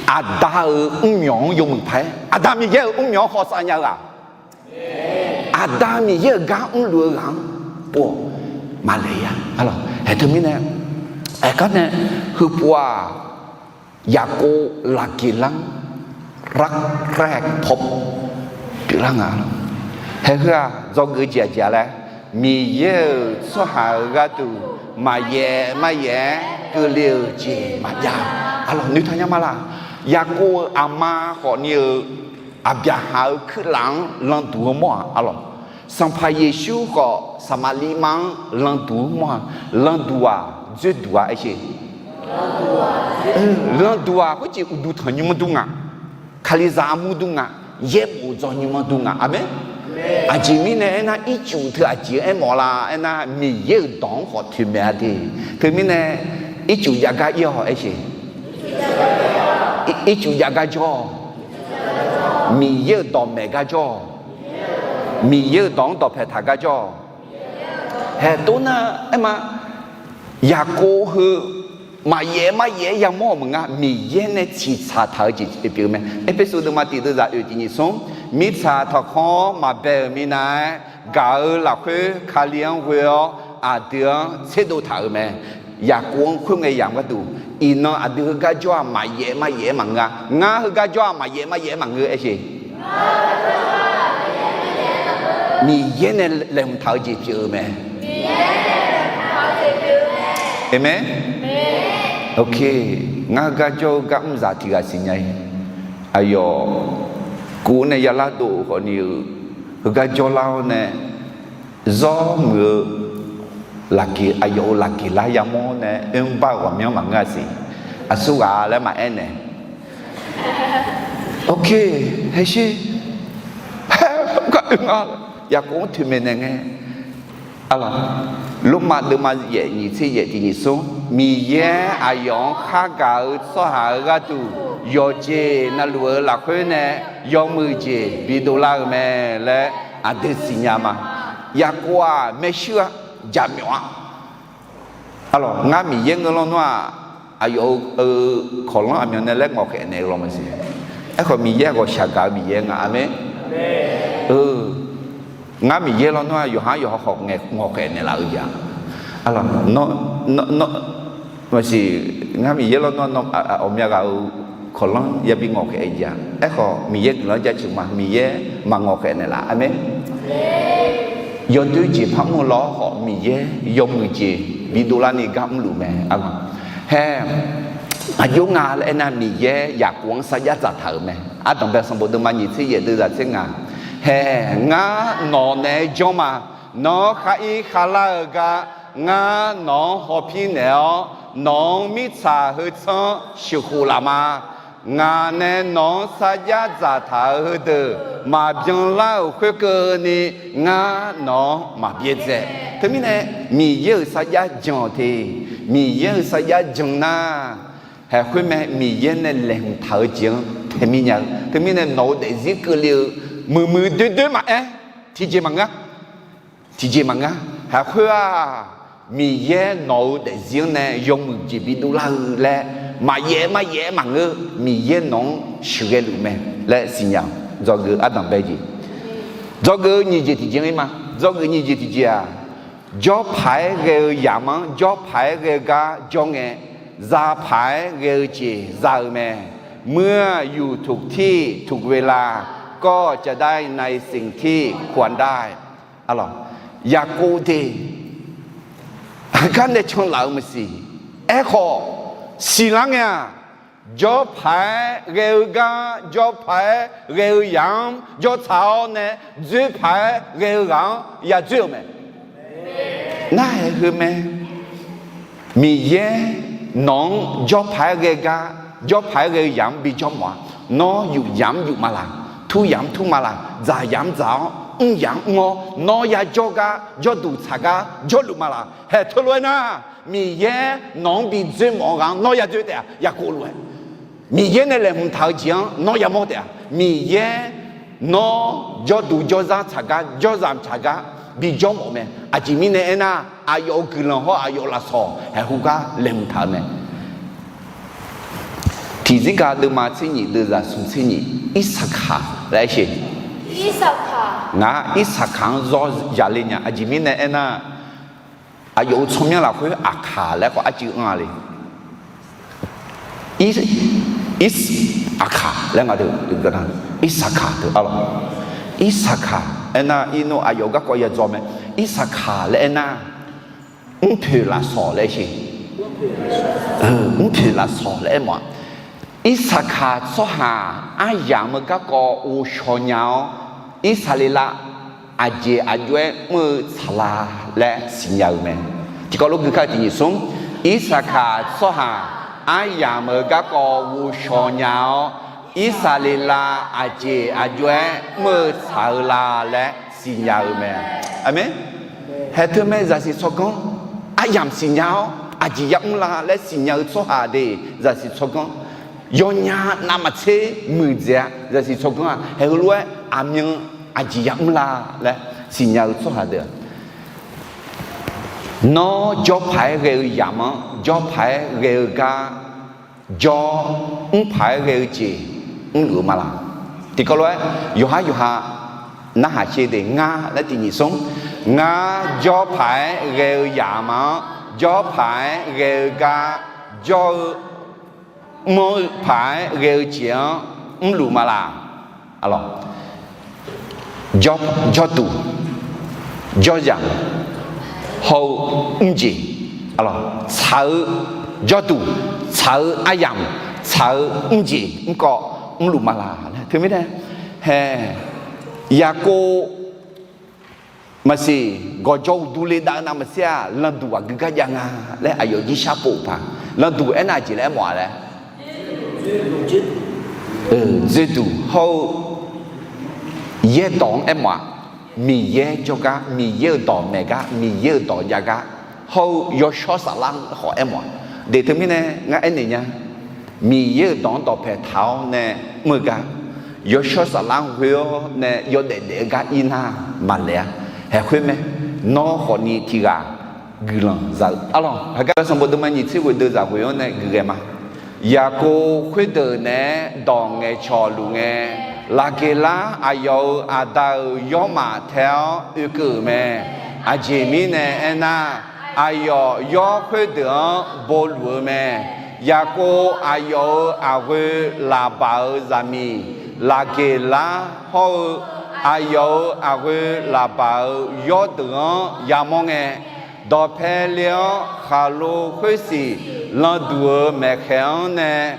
Aqda-euq mrmyawq-anr yawmuiq paq-aer, Aqda Miqyaer-euq mrmyawq-anr hawsav nya-eu ghaq, Aqda Miqyaer-euq gar mrluf-eu ghaq-anr pov-awq. Maqlaeq ya. Haeq teumirnae, aergar nae, heupov-aq, Yaqkov Laqgeqlar-anr rar raer paw pyeuflar nga. Haeq heu-aq dzawgeuf jeq aqjeq-a laer, Miqyaer-euq tsawrhaq-euq gharduq maqyaef maqyaef-aer keuvle-euq jeq maqjav. Arlawq noeqtaq nya ma laq? Yaqkov-euq aqma khawfni-eu Aqbyaqhaq-euq kuirlaf-anr landuq-eu mawr-aq arlawq, Sanqpaq Yeqsur khawf Saqmaqliv ma-anr landuq-eu mawr-aq, landuq-aq dzoerduq-a aersheq. Landuq-aq khoerjeq uqduq tanqnymr dur nga, Kalizaq armur dur nga, yaerbof dzaw nymr-anr dur nga. Aqmeq. Aqjeq mirnae aernar, ircuf teu aqjeq aermawf la aernar, Miqyaer-euq dawq-anr khawf toeqmaeq-a de. Teumirnae ircuf jav gar ir-awq aersheq. Ircuf jav gar jawr-awq. Miqyaer-euq dawqmaeq gar jawr-awq. Miqyaer-euq dawq-anr dawqpae taq gar jawr-awq. Haeq tov nar aerma, Yaqkov heu maqyaef maqyaef-aer yamawr-euq maqnga, Miqyaer nae tsiqtsaq taq-eu jeq pyeuf-eu mae. Erpersu deuvma tiq deuvzaq oeq tiq nyiq smr, mirtsaq tanqkhawr maqbae-euq minav-aer gaq-eu lafkhoer Kali-anr ghoe-awr aqdui-anr tserdov taq-euq mae. Yaqkov-anr khoerngae yamq gharduq, iqnan aqdui heugar jawr-aq maqyaef maqyaef-aer maqngeur-a. Ngar heugar jawr-aq maqyaef maqyaef-aer maqngeur aersheq. Miqyaer nae laeqhmq taq-eu jeq pyeuf-eu mae. Aqmeq. Ok, ngar heugar jawr-eu gar mr zaq tiq ghaq siqnya-ir. Aqyawf kuv nae yalar dov-euq khawfni-eu, heugar jawrlar-awr nae zawr muiq-eu laqgeq, aqyawf-euq laqgeq lar yamawr nae oermr bar-euq ghawqmyanr maqngeur-a siq. Aqsurghaq laer maqaer naeq. Ok, haersher. Haer gar oe nga. Yaqkov-anr toeqmaeq naeq ngae, Lormav deuvma yaef nyiq tser yaef tiq nyiq smr, Miqyaer aqyawf-anr khargaq-eu tsawrhaq-euq gharduq yawqjeq navluf-eu lafkhoer nae yawmuiq jeq bidov lar-eu mae laer aqdui siqnya ma. Yaqkov-aq maershuir-a, jaqmyawf-a. Arlawq, ngar Miqyaer ngeur lawnmr-aq, aqyawf-euq kawqlanr aqmyan nae laer ngawqkhaef naeq-eu law maqsiq. Aerkhawf Miqyaer ghawqshaq gaq-eu Miqyaer nga. Aqmeq. Ngar Miqyaer lawnmr-aq, yawqha yawqha khawf ngaeq ngawqkhaef naeqlaf-eu jeq-a. Arlawq, nawr, nawr, maqsiq, ngar Miqyaer lawnmr-aq, ghawqmya ghaq-euq kawqlanr yabi ngawqkhaef-eu jeq-a. Aerkhawf Miqyaer guiqlanq jaceuq ma, Miqyaer maqngawqkhaef naeqlaf. Aqmeq. yawdoer jeq par mr-eu lawr khawf, Miqyaer yawmuiq jeq bidov larni gar mrluf mae. Hae, aqjox nga laer aernar, Miqyaer Yaqkov-anr sarjax dzaqtaq-euq mae. Ardanqbae sanqbof deuvma nyiq tser yaef deuvzaq tser ngaq, hae, ngar nawq naeq-aer janr ma. Nawr khar ir khavlar-eu gar ngar nawq-anr hawpir naeq-awr, nawq-anr mirtsaq heu tsanr sheuqkhof laf ma. Ngaq nae nawq-anr sarjax dzaqtaq-euq heudeuq maqbyan lar-euq khoerkeuvni, ngar nawq-anr maqbyaerdzae. Teumirnae, Miqyaer-euq sarjax jan-awq te. Miqyaer-euq sarjax jan nar, haeq khoer mae, Miqyaer nae laeqhmq taq-eu jeq-anr taemir nya-eu. Teumirnae nawq-eu daefzir keuvle-eu muiqmuiq doerdoer maqaer, tiqjeq maqngeur. Tiqjeq maqngeur. Haeq khoer-aq, Miqyaer nawq-eu daefzir-anr nae yawmuiq jeq bidov lar-eu laer maqyaef-aer maqyaef-aer maqngeur. Miqyaer nawq-anr sheuqghae luf mae laer siqnya-awq. Dzawgeuf ardanqbae jeq, dzawgeuf-eu nyiq jeq tiqjeq-anr ir ma. Dzawgeuf nyiq jeq tiqjeq-aq, jawrpaq-aer ghae-eu yamq-anr jawrpaq-aer ghae-eu gar jawr ngae, zapaq-aer ghae-eu jeq za-eu mae. เมื่ออยู่ถูกที่ถูกเวลา ก็จะได้ในสิ่งที่ควรได้ Arlawq, Yaqkov de, heugar nae canlaf-eu maqsiq. Aerkhawf, siqlar ngae-aq, jawrpaq-aer ghae-eu gar, jawrpaq-aer ghae-eu yamq-anr jawrtsaq-awr nae, dzoerpaq-aer ghae-eu ghaq-anr yadzoer-euq mae. Narhaq heu mae. Miqyaer nawq-anr jawrpaq-aer ghae gar, jawrpaq-aer ghae-eu yamq-anr bijawr mawf-a. Nawr yuf yamq-anr yuf ma laq, tur yamq-anr tur ma laq, dzaq yamq-anr dzaq-awr, mr yamq-anr mr-awr, nawr yajawr gar, jawrduq tsaq gar jawrluf ma laq. Haeq teulof-aer nar, Miqyaer nawq-anr bi dzoermawf-eu ghaq-anr nawr yadzoer taef-a. Yaqkov lof-aer, Miqyaer nae laeqhmq taq-eu jeq-anr nawr yamawr taef-a. Miqyaer nawr jawrduq jawrzar tsaq gar, jawrzamq tsaq gar bijawr mawf mae. Aqjeq mirnae aernar, aqyawf-euq guiqlanq hawr aqyawf-euq lafsawq haeq hu gar laeqhmq taq-eu mae. Tiqzir gaq deuvma tser nyiq deuvzaq smq tser nyiq, Irsaqkaq laer aer sheq. Ngaq Irsaqkaq-anr zawr yaqle nya. Aqjeq mirnae aernar, aqyawf-euq tsawrmyanr lafkhoer Aqkaq laer khawf arcuiv anr-a le. Irsaqkaq laer nga deuq, Irsaqkaq deuq arlawq. Irsaqkaq aernar, irnov aqyawf garkawv yadzaw mae. Irsaqkaq laer aernar, mrpoeq lafsawq laer sheq. Mrpoeq lafsawq laer aer mawf-a. Irsaqkaq tsawrhaq aryamq-eu garkawv ghovshaw nya-awr, Irsaqleqlav aqjeq aqjox-aer mr-eu tsaqlaq laer siqnya-eu mae. Tiqkawv lof gui kar-eu tiq nyiq smr, Irsaqkaq tsawrhaq aryamq-eu garkawv ghovshaw nya-awr, Irsaqleqlav aqjeq aqjox-aer mr-eu tsaq-eu la laer siqnya-eu mae. Aqmeq. Haeq teumae zaqsiq tsawrganr aryamq siqnya-awr aqjeq yamr la laer siqnya-eu tsawrhaq de, zaqsiq tsawrganr yawnya navmaqtser muiqdzaeq-a. Zaqsiq tsawrganr-aq haeq heulof-aer aqmyan aqjeq yamr la laer siqnya-eu tsawrhaq deuq-aq, nawr jawrpaq-aer ghae-eu yamq-anr jawrpaq-aer ghae-eu gar jawr, mrpaq-aer ghae-eu jeq mrluf-eu ma laq. Tiqkawv lof-aer yawqhar yawqha narhaq sher de. Ngar laer tiq nyiq smr, ngar jawrpaq-aer ghae-eu yamq-anr jawrpaq-aer ghae-eu gar jawr-eu, mr-eu paq-aer ghae-eu jeq-anr mrluf ma laq. Jawrduq, jawrzaq, hawr-eu mrjeq, tsaq-eu jawrduq, tsaq-eu aryamq, tsaq-eu mrjeq mrkawv mrluf ma laq laer. Teumirnae, haeq, Yaqkov maqsiq, gawqjawq uqdu le dav-eu navmaqtser-aq, landuq aqgeu gar jav nga laer aqyawf jir shar pov-eu paq. Landuq aernar aqjeq laer aermawf-a laer, dzoerduq hawr-eu yaerdawq-anr aermawf-a. Miqyaer jawrgar, Miqyaer-euq dawq maeq gar, Miqyaer-euq dawq jav gar, hawr-eu yawshawr saflar-anr khawf aermawf-a. De teumirnae ngar aernaeq nya, Miqyaer-euq dawq-anr dawqpae taq-awr nae mr-eu gar, yawshawr saflar-anr ghoe-awr nae yawdaef daef-eu gar ir nar maqlaeq-a. Haeq khoer mae, nawr khawfni tiq ghaq guiqlanq za-eu arlawq. Haqgar sanqbof deuvma nyiq tser ghoeq deuvzaq ghoeq-anr nae guiqghae ma. Yaqkov khoerdeuq naeq-aer dawq ngaeqcawq luf ngae, Laqgeqlar aqyawf-euq aqda-euq yawrmaf tae-awr oekeuv-euq mae. Aqjeq mirnae aernar, aqyawf yawr khoerdeuq-anr bo luf-eu mae. Yaqkov aqyawf-euq aqghoe Laqbaq-euq zaqmiq Laqgeqlar hawr-eu Aqyawf-euq aqghoe Laqbaq-euq yawrdeuq-anr yamawr ngae, dawqpae le-awr khaqlo khoersiq landuq-euq maeqkhaeq-anr nae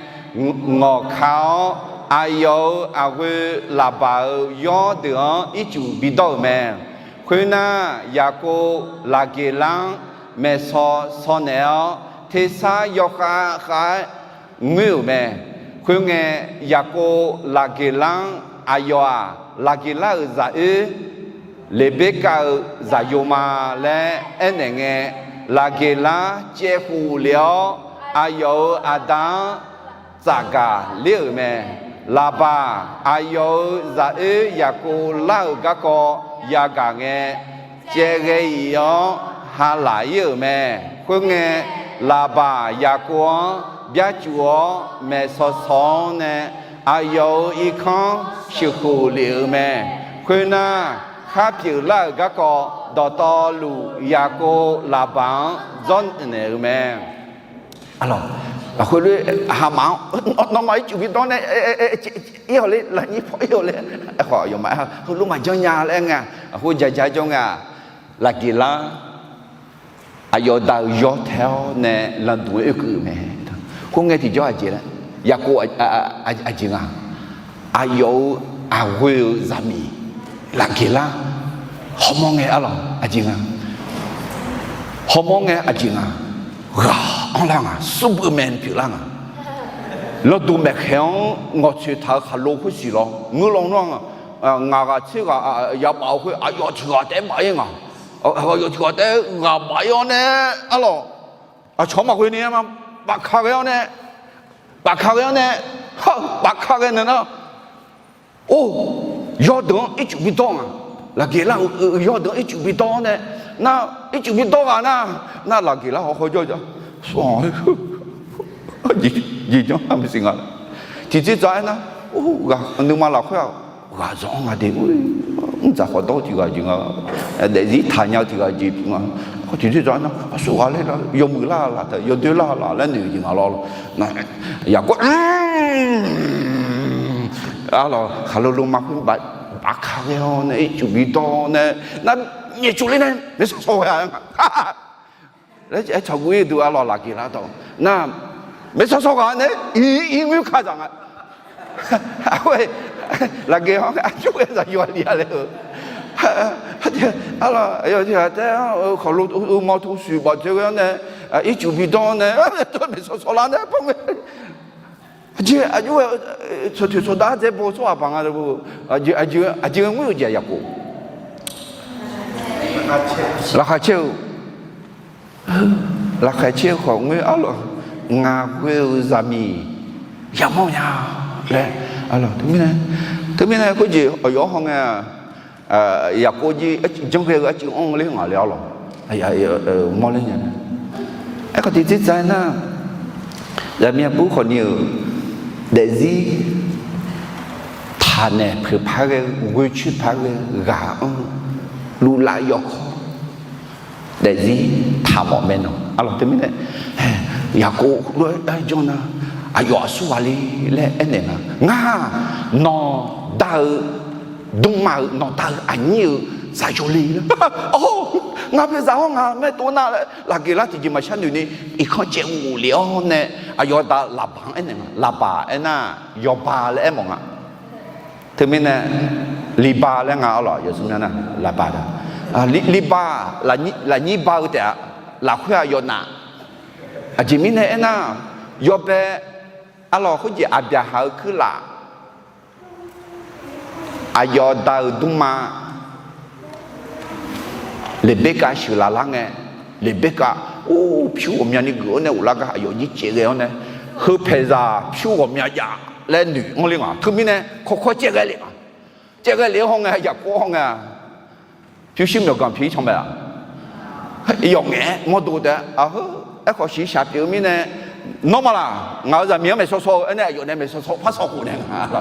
ngawqka-awr, aqyawf-euq aqghoe Laqbaq-euq yawrdeuq-anr ircuf bidawr-euq mae. Khoernar, Yaqkov Laqgeqlar-anr maeqsaw saw naeq-awr, tersar yawkhav khav-aer ngoer-euq mae. Khoerngae, Yaqkov Laqgeqlar-anr, aqyawf-aq, Laqgeqlar-euq zaq oer Leqberkav-euq zaqyo ma laer aernaeq ngae, Laqgeqlar caevkhof lef-awr, aqyawf-euq aqda-anr tsafgaq ler-euq mae. Laqbaq aqyawf-euq zaq oer Yaqkov lar-euq garkawv yagaq ngae, caevghae-iq-awr halaq ir-euq mae. Khoerngae, Laqbaq Yaqkov-anr byarcuf-awr maeqsaw saw-awr nae, aqyawf-euq irkanr sheuqkhof lef-euq mae. Khoernar, khar pyeuflar-euq garkawv dawqtawvluf Yaqkov Laqbaq-anr dzawrnaeq-euq mae. Aqlawq, lafkhoer lof-aer haqmaf-anr, nawmaf ircuf bidawr nae, ir-awq le, lafnyir paw ir-awq le, aerkhawf yawma heulof maqjanr nya laer aer ngae, lafkhoer jaja jawr ngae-aq, Laqgeqlar aqyawf da-euq yawtae-awr nae landuq-aer oekeuv-euq mae. Khoerngae tiqjawr aqjeq laer, Yaqkov aqjeq nga, aqyawf-euq aqghoe-euq zaqmiq Laqgeqlar hawmawr ngae arlawq aqjeq nga, hawmawr ngae aqjeq nga, ghaq-anr lar nga, Superman pyeuflar nga. Landuq maeqkhaeq-anr ngawqtsoeq taq-eu khaqlo khoersiq lawr ngeur lawnmr-aq, ngaq ghaq tser ghaq yabaf-eu khoer aqyawf tiq ghaq taef-aer baf-ir nga. Aqyawf tiq ghaq taef-aer ghaq baf-ir-awr nae, arlawq, aqcawq-anr maqghoe ni-aer ma, bafka ghae-awr nae, bafka ghae-awr nae, bafka ghae naeq nar, or, yawdeuq-anr ircuf bidawr nga. Laqgeqlar-euq yawdeuq-anr ircuf bidawr-awr nae, nar, ircuf bidawr ghaq nar, nar Laqgeqlar hawkhaw jawr ja, sawq-awq, jeqjanr-a maqsiq nga. Tiqdzerdzaq aernar, or, nuima lafkhoer-aq, ghaq zanq-anr nga de, mrdzaq khawf dawr-eu tiq ghaq jeq nga, daefzir taqnya-eu tiq ghaq jeq pyeuf nga. Tiqdzerdzaq aernar, aqsurghaq laer yawmuiq lar laf taef, yawdoer lar laf laer noeq jeq nga lawr. Yaqkov, arlawq, khaqlo loma khoer bafka ghae-awr nae ircuf bidawr nae, nar, nyaefcuf ler nae maeqsaw saw ghae-a nga. Laer aer cawq guv-ir duq arlawq Laqgeqlar dawq nar, maeqsaw saw ghaq nae iq, iq ngoer ka dzaq nga. Laqgeq-anr aqjox-aer zaqyo-a li-a laer-eu, arlawq, aqyawf tiq ghaq taef-aer khawf lo uqmawr tov shuif baf dzae ghae-awr nae, ircuf bidawr-awr nae, maeqsaw saw lar nae, aqjeq aqjox-aer tsawrtoeq tsawrdav dzae baw tsawrhaq baq nga, aqjeq-aer ngoer-eu jeq-aq Yaqkov, laqkhaq caer-eu, laqkhaq caer-eu khawf ngoer arlawq, ngaq ghoe-euq zaqmiq yamawr nya laer, arlawq, teumirnae, teumirnae khoerjeq aqyawf-anr haw ngae-a, Yaqkov jir janr ghae-eu arcuiv anr ler ngaq le arlawq, mawrler nya. Aerkhawf tiqdzerdzaq aernar, zaqmiq aqbur khawfni-euq daefzir taqnaeq peuq par ghae-eu, ghoecoer par ghae-eu ghaq-anr luvlav yawkawr daefzir taqmawf mae nawq. Arlawq teumirnae, Yaqkov lof-aer janr nar, aqyawf aqsurghaq le laer aernaeq nga. Ngar nawqda-eu dmrma-euq nawqda-eu aqnyir-euq zaqyo le laer. Or, ngaq paeqzaq-awr ngaq maertov nar laer, Laqgeqlar tiqjeq maqshar noeq ni, irkanr caev ghoflef-awr nae, aqyawf da Laqbaq-anr aernaeq nga. Laqbaq aernar, yawba laer aermawf nga. Teumirnae, Liba laer nga arlawq, yawsmr nar Laqbaq da. Liba, lafnyir ba-eu taef-a, lafkhoer-aq yawnav. Aqjeq mirnae aernar, yawbae, arlawq khoerjeq Aqbyaqhaq-eu kuirlaf, aqyawf da-euq dmrma Leqberkav sheuqlaf lar ngae, Leqberkav, or, pyur ghawqmyani geuf-awr nae ghoflar gar aqyawf jir caev ghae-awr nae, heu paeqzaq pyur ghawqmya jav laer noeq anr ler nga. Teumirnae kawrkawr caev ghae lef nga. Caev ghae lef-aer haw ngae, Yaqkov haw ngae-a, pyurshuir myawqganq pyeuf-ir can mae-aq. Yawf ngaef-aer mawrdo taef-a, aqheu, aerkhawf shiqshaq pyeuf-eu mirnae, nawr ma laq, ngaq-euq zaqmiq-anr maeqsaw saw-eu aernae, aqyawf nae maeqsaw saw par saw khof nae nga.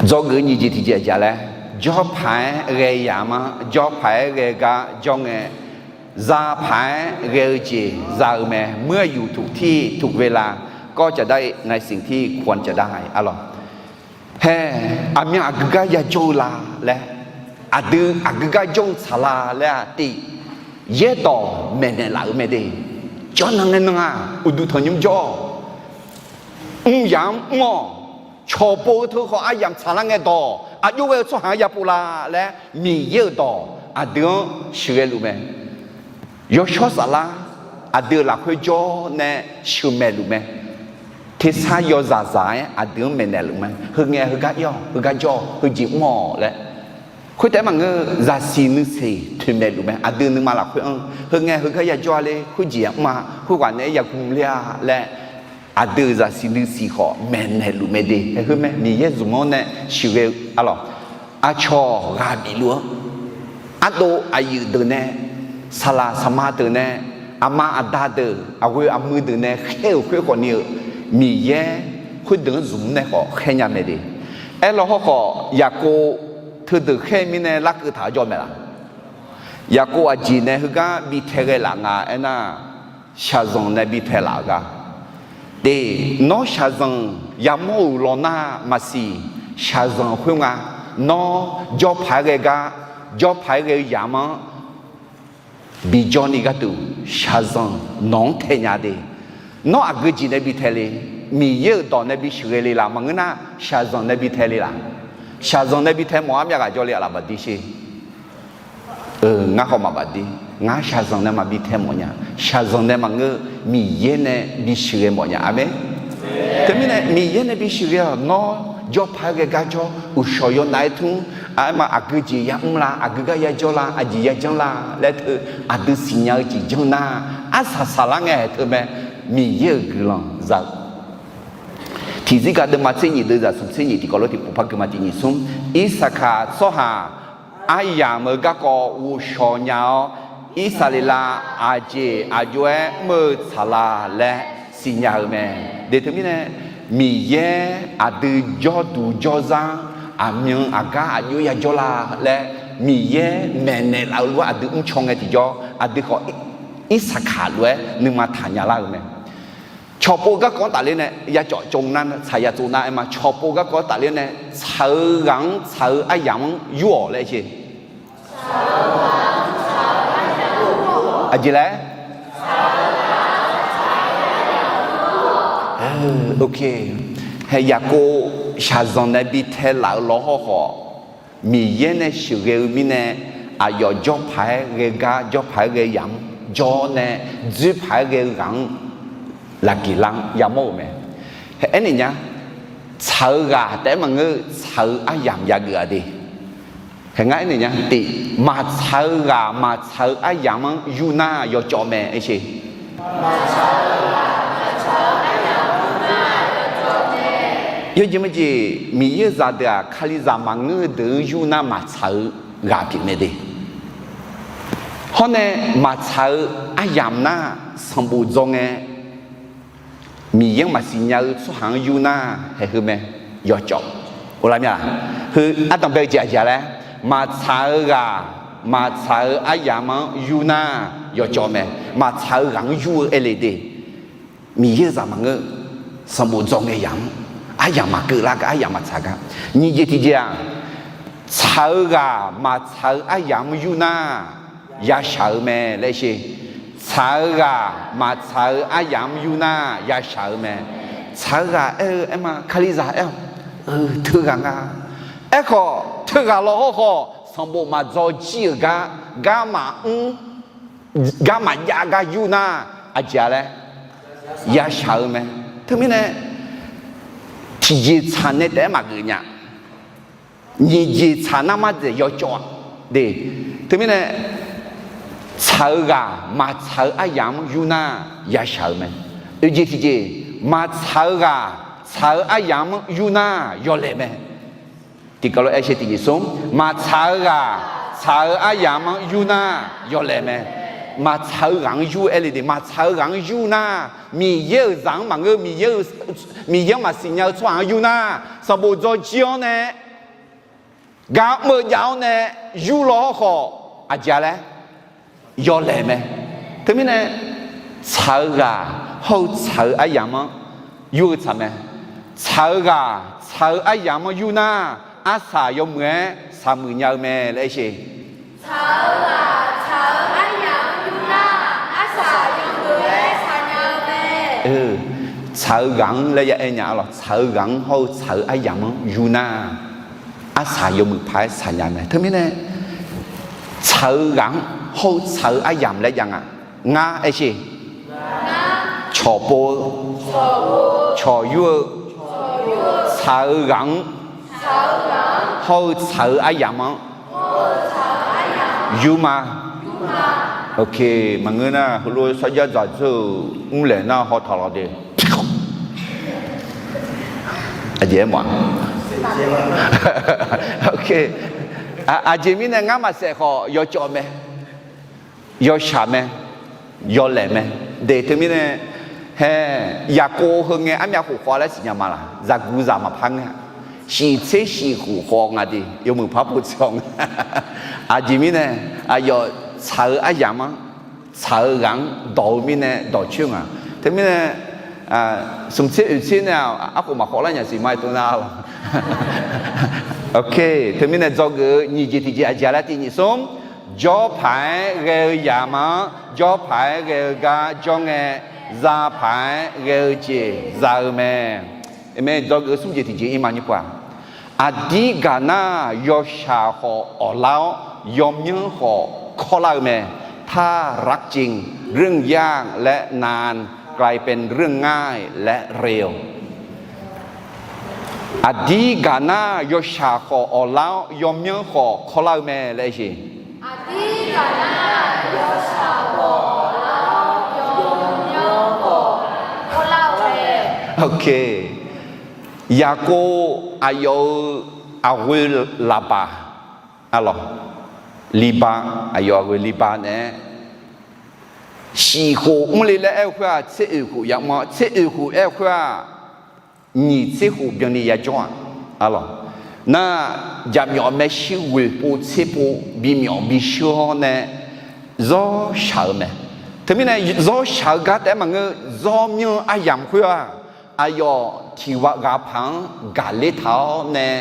Dzawgeuf nyiq jeq tiqjeq aqjeq laer, jawrpaq-aer ghae yaq ma, jawrpaq-aer ghae gar jawr ngae, zapaq-aer ghae-eu jeq za-eu mae, เมื่ออยู่ถูกที่ถูกเวลาก็จะได้ในสิ่งที่ควรจะได้ arlawq. Hae, aqmyan aqgeu gar yajawr-eu la laer, aqdui aqgeu gar jawr-eu tsaq la laer-aq tiv, yaerdawq maeqnaeq laf-euq mae de. Jawrnan ngae nan-aq, uqduq tanqnymr jawr-awq. Mr yamq-anr mr-awq. Cawqpov-eu teu khawf aryamq tsaqlar ngae dawq, aqjox ghae-eu tsawrhaq-anr yapov la laer Miqyaer-euq dawq aqdui-anr sheuqghae luf mae. Yawshawr saflar aqdui-euq lafkhoer jawr nae sheuqmaeq luf mae. Tersar yawzaq zaq-aer aqdui-anr maeqnaeq luf mae. Heu ngae heugar ir-awq, heugar jawr-awq, heujeq mr-awq laer. Khoertaef maqngeur, zaqsiq nuisiq toeqmaeq luf mae. Aqdui nuima lafkhoer-anr heu ngae heugar yajawr-a le, khoerjeq-a mr-a, khoerghaq naeq-aer yagmq ler-a laer, aqdui-euq zaqsiq nuisiq khawf maeqnaeq luf mae de. Hae, heu mae, Miqyaer zmq-anr nae sheuqghae-eu arlawq. Aqcawq ghaq bif luf-anr, ardov aqyuif deuq nae, saqlaq saqma deuq nae, aqma aqda deuq, aqghoe aqmuiq deuq nae khaer-euq khoer khawfni-eu, Miqyaer khoerdeuq-anr zmq nae khawf khaer nya mae de. Aerlawr hawrkhawf, Yaqkov teudeuq khaer mirnae larkeuv taq-awr jawr mae laf? Yaqkov aqjeq nae heugar bi tae ghae laf nga aernar, shaqzanq nae bi tae laf-eu gar. Te, nawr shaqzanq yamawr-euq lawnar maqsiq, shaqzanq khoernga, nawr jawrpaq-aer ghae gar, jawrpaq-aer ghae-eu yamq-anr bijawr ni gharduq shaqzanq nawq-anr tae nya de. Nawr aqgeu jeq nae bi tae le? Miqyaer-euq dawq nae bi sheuqghae le laf? Maqngeur nar, shaqzanq nae bi tae le laf? Shaqzanq nae bi tae mawf-ar myav ghaq jawr le-aq laf baqdir sher. Ngar khawf maqbaq dir. Ngar shaqzanq nae maqbi tae mawf nya. Shaqzanq nae maqngeur, Miqyaer nae bi sheuqghae mawf nya. Aqmeq. Teumirnae Miqyaer nae bi sheuqghae-awq. Nawr jawrpaq-aer ghae gar jawr, uqshawq yawnav-aer tmr, aerma aqgeu jeq yamr la, aqgeu gar yajawr la, aqjeq yajanr la laer teu aqdui siqnya-eu jeq janr nar, arsaq saqlar ngae haeq teu mae. Miqyaer-euq guiqlanq za-eu tiqzir gaq deuvma tser nyif deuvzaq smq tser nyif tiqkawv lof tiqpov par gui ma tiq nyif smr. Irsaqkaq tsawrhaq aryamq-euq garkawv ghovshaw nya-awr, Irsaqleqlav aqjeq aqjox-aer mr-eu tsaq la laer siqnya-eu mae. De teumirnae, Miqyaer aqdui jawrduq jawrzar-anr aqmyan aqgar aqjox yajawr la laer Miqyaer maeqnaeq laf-eu lof-aer aqdui mrcaw ngae tiqjawr, aqdui khawf Irsaqkaq lof-aer nuima taqnya lar-eu mae. Cawqpov garkawv-anr tafler nae yacawf tsov nar, tsaq ya tsov nar aerma, cawqpov garkawv-anr tafler nae tsaq-eu ghaq-anr tsaq-eu aryamq-anr yur-awq laer ce. Aqjeq laer? Hae, Yaqkov shaqzanq nae bi tae laf-eu lawr hawrkhawf, Miqyaer nae sheuqghae-eu mirnae, aqyawf jawrpaq-aer ghae gar, jawrpaq-aer ghae yamq-anr jawr nae, dzoerpaq-aer ghae-eu ghaq-anr lafgeq lar-anr yamawr-euq mae. Hae, aernaeq nya, tsaq-eu ghaq taef-aer maqngeur, tsaq-eu aryamq yageuf-a de. Hae, ngar aernaeq nya tiq, maqtsaq-eu ghaq maqtsaq-eu aryamq-anr yur nar yawcawv mae aer ce. Yawjeq majeq, Miqyaer-euq zaqdeuq-aq, Kalizaq maqngeur-eu deuq-anr yur nar maqtsaq-eu ghaq pyeuf mae de. Hawr nae maqtsaq-eu aryamq nar sanqbof dzaw ngae, Miqyaer-anr maqsiq nya-eu tsawrhaq-anr yur nar haeq heu mae, yawcawv. Uvla mya, heu ardanqbae-eu jeq aqjeq-a laer, maqtsaq-eu ghaq maqtsaq-eu aryamq-anr yur nar yawcawv mae. Maqtsaq-eu ghaq-anr yur-eu aer le de. Miqyaer-euq zaq maqngeur, sanqbof dzaw ngae yamq-anr, aryamq maqkeuv lar gar, aryamq maqtsaq gar. Nyiq jeq tiqjeq-aq, tsaq-eu ghaq maqtsaq-eu aryamq-anr yur nar yashaq-eu mae laer sher. Tsaq-eu ghaq maqtsaq-eu aryamq-anr yur nar yashaq-eu mae. Tsaq-eu ghaq aer-eu aerma, Kalizaq aer-awq. Teughaq nga. Aerkhawf teughaq lawr hawrkhawf sanqbof maqdzaw jir-euq gar, gar maqmr, gar maqjav gar yur nar aqjeq-a laer yashaq-eu mae. Teumirnae tiqjeq tsaq nae taef-aer maqgeuf nya. Nyiq jeq tsaq nar mardzaeq yawcawv-a de. Teumirnae tsaq-eu ghaq maqtsaq-eu aryamq-anr yur nar yashaq-eu mae. Oeq jeq tiqjeq, maqtsaq-eu ghaq tsaq-eu aryamq-anr yur nar yawlaeq mae. Tiqkawv lof-aer shar tiqjeq smr, maqtsaq-eu ghaq tsaq-eu aryamq-anr yur nar yawlaeq mae. Maqtsaq-eu ghaq-anr yur aer le de, maqtsaq-eu ghaq-anr yur nar Miqyaer-euq zaq-anr maqngeur, Miqyaer-anr maqsiq nya-eu tsawrhaq-anr yur nar sanqbof dzaw jir-awr nae, gar mr-eu jav-awr nae yur lawr hawrkhawf aqjeq-a laer yawlaeq mae. Teumirnae tsaq-eu ghaq hawr-eu tsaq-eu aryamq-anr yur-eu tsaq mae. Tsaq-eu ghaq tsaq-eu aryamq-anr yur nar, arsaq yawmuiq-aer shaqmuiq nya-eu mae laer aer sheq. Tsaq-eu ghaq-anr laer ya aer nya-a lawq. Tsaq-eu ghaq-anr hawr-eu tsaq-eu aryamq-anr yur nar, arsaq yawmuiq paq-aer shaq nya mae. Teumirnae, tsaq-eu ghaq-anr hawr-eu tsaq-eu aryamq laer jav nga. Ngar aer sheq. Cawqpov-eu, cawqyur-eu, tsaq-eu ghaq-anr hawr-eu tsaq-eu aryamq-anr yur ma. Ok, maqngeur nar heulof sarjax dzaq dzeur-euq mrlaeq nar hawtaq lawq de. Aqjeq aer mawf-a. Ok, aqjeq mirnae ngar maqsaef khawf yawcawv mae, yawshaq mae, yawlaeq mae. De teumirnae, hae, Yaqkov heu ngae armyav khof khawf laer siqnya ma laq? Zaqguq zaq maqpar ngae-a. Shif tser shif khof khawf nga de, yawmuiq par pov tser-awr nga. Aqjeq mirnae, aqyawf tsaq-eu aryamq-anr, tsaq-eu ghaq-anr dawq-eu mirnae dawqcoer nga. Teumirnae, smq tser oeq tser nae-aq, arkhof maqkhawf lar nya siq ma-aer tov nar lawq. Ok, teumirnae dzawgeuf-eu nyiq jeq tiqjeq aqjeq laer tiq nyiq smr, jawr paq-aer ghae-eu yamq-anr jawr paq-aer ghae-eu gar jawr ngae, za paq-aer ghae-eu jeq za-eu mae. Amen. Dzawgeuf-eu smr jeq tiqjeq ir ma nymr pov-aq, aqdir gaq nar yawshaq khawf awqlar-awr, yawmyanr khawf kawrlar-eu mae. ถ้ารักจริงเรื่องยากและนานกลายเป็นเรื่องง่ายและเร็ว Aqdir gaq nar yawshaq khawf awqlar-awr, yawmyanr khawf kawrlar-eu mae laer aer sheq. Ok. Yaqkov aqyawf-euq aqghoe Laba, a lawq, Liba, aqyawf aqghoe Liba naeq-aer, shif khof mrle laer aer-eu khoer-aq, tser oeq khof yamr-awr, tser oeq khof aer-eu khoer-aq, nyiq tser khof byanni yajawr-aq, a lawq. Nar, jaqmyawf maershuir ghoeq pov tser pov bimyawf bishir-awr nae zawr shaq-eu mae. Teumirnae zawr shaq-eu gar taef-aer maqngeur, zawr myanr-eu aryamq khoer-aq, aqyawf tiq ghaq paq-anr gaqler taq-awr nae,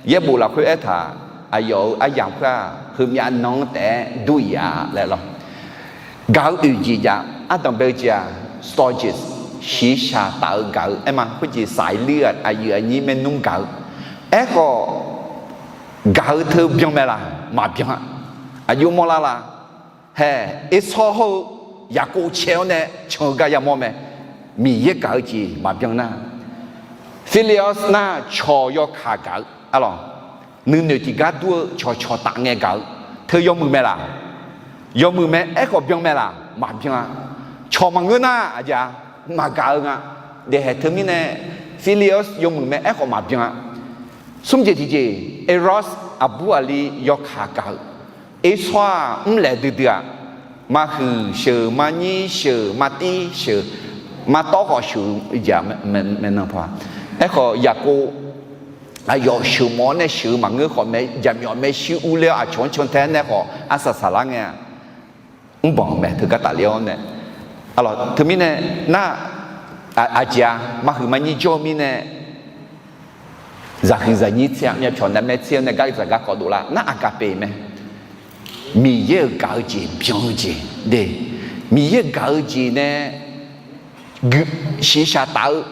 yaerbof lafkhoer aertaq, aqyawf-euq aryamq khoer-aq, heumyav nan-anr taef-aer dur-iq-a laer lawq. Gaq-eu oeq jeq jav, ardanq bae-eu jeq-aq, storges, shiqshaq taf-eu gaq-eu aer ma. Khoerjeq saqlir-aq, aqyuif aqnyir maernmr gaq-eu. Aerkhawf, gaq-eu teu byan mae laq? Maqbyan-a. Aqjox mawrlar la? Hae, Ersawr hawr-eu Yaqkov cae-awr nae can-eu gar yamawr mae. Miqyaer gaq-eu jeq maqbyan nar, Phileas nar cawq yawkaq gaq-eu, a lawq, nuinoeq tiqgar dur-eu cawqcawq taf ngae gaq-eu teu yawmuiq mae laq? Yawmuiq mae. Aerkhawf byan mae laq? Maqbyan-a. Cawq maqngeur nar aqjeq-a, maqgaq-eu nga. Daeqhaeq teumirnae, Phileas yawmuiq mae. Aerkhawf maqbyan-a. Smr jeq tiqjeq, Eros aqbur aqli yawkaq gaq-eu, Ersawr-aq mrlaeq duidui-aq, maqhuiq sheuq, maqnyir sheuq, maqtir sheuq, maqtawv khawf sheuq-eu jeq-a, maeqnan paw-a. Aerkhawf Yaqkov aqyawf sheuqmawf-awr nae sheuq-eu maqngeur khawf mae, jaqmyawf maershuir urler-awr aqcawq-anr cantae nae khawf arsaq saqlar ngae-a. Mrbanq-eu mae teugar tafler-awr nae, a lawq, teumirnae nar, aqjeq-a, maqhuiq maqnyir jawr-eu mirnae, zaqhuiq zaqnyir tser-a, myavpyawq navmaer tser-awr nae gar dzaq gar kawv dovlar nar, aqgaqpeq mae. Miqyaer-euq gaq-eu jeq byan-eu jeq de. Miqyaer gaq-eu jeq nae shiqshaq taf-eu,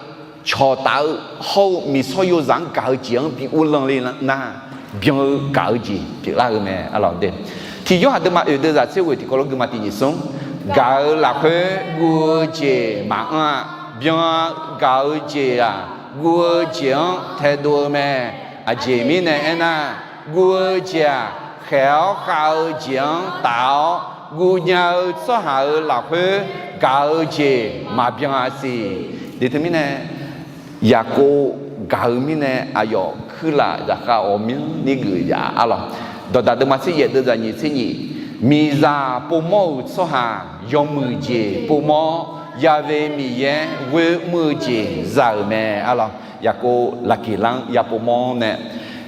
cawq taf-eu hawr-eu miqsawr yozaq-anr gaq-eu jeq-anr bi uvlanr le nar, byan-eu gaq-eu jeq pyeuflar-eu mae, a lawq de. Tiq Yorhaq deuvma oeq deuvzaq tser ghoeq tiqkawv lof gui ma tiq nyiq smr, gaq-eu lafkhoer guv-eu jeq maqanr-a. Byan-a, gaq-eu jeq-aq, guv-eu jeq-anr taedov-eu mae. Aqjeq mirnae aernar, guv-eu jeq-aq, khaeq-awr khav-eu jeq-anr taf-awr, guv nya-eu tsawrhaq-euq lafkhoer gaq-eu jeq maqbyan-a siq. De teumirnae, Yaqkov gaq-eu mirnae aqyawf kuirlaf zaqkhav ghawqmyanrni geuf yaf-a lawq. Dawqdaq deuvma tser yaef deuvzaq nyiq tser nyiq, miqzaq povmawr-euq tsawrhaq yawmuiq jeq povmawr-awr, yave Miqyaer ghoer mr-eu jeq za-euq mae, a lawq. Yaqkov laqgeq lar-anr ya povmawr-awr nae,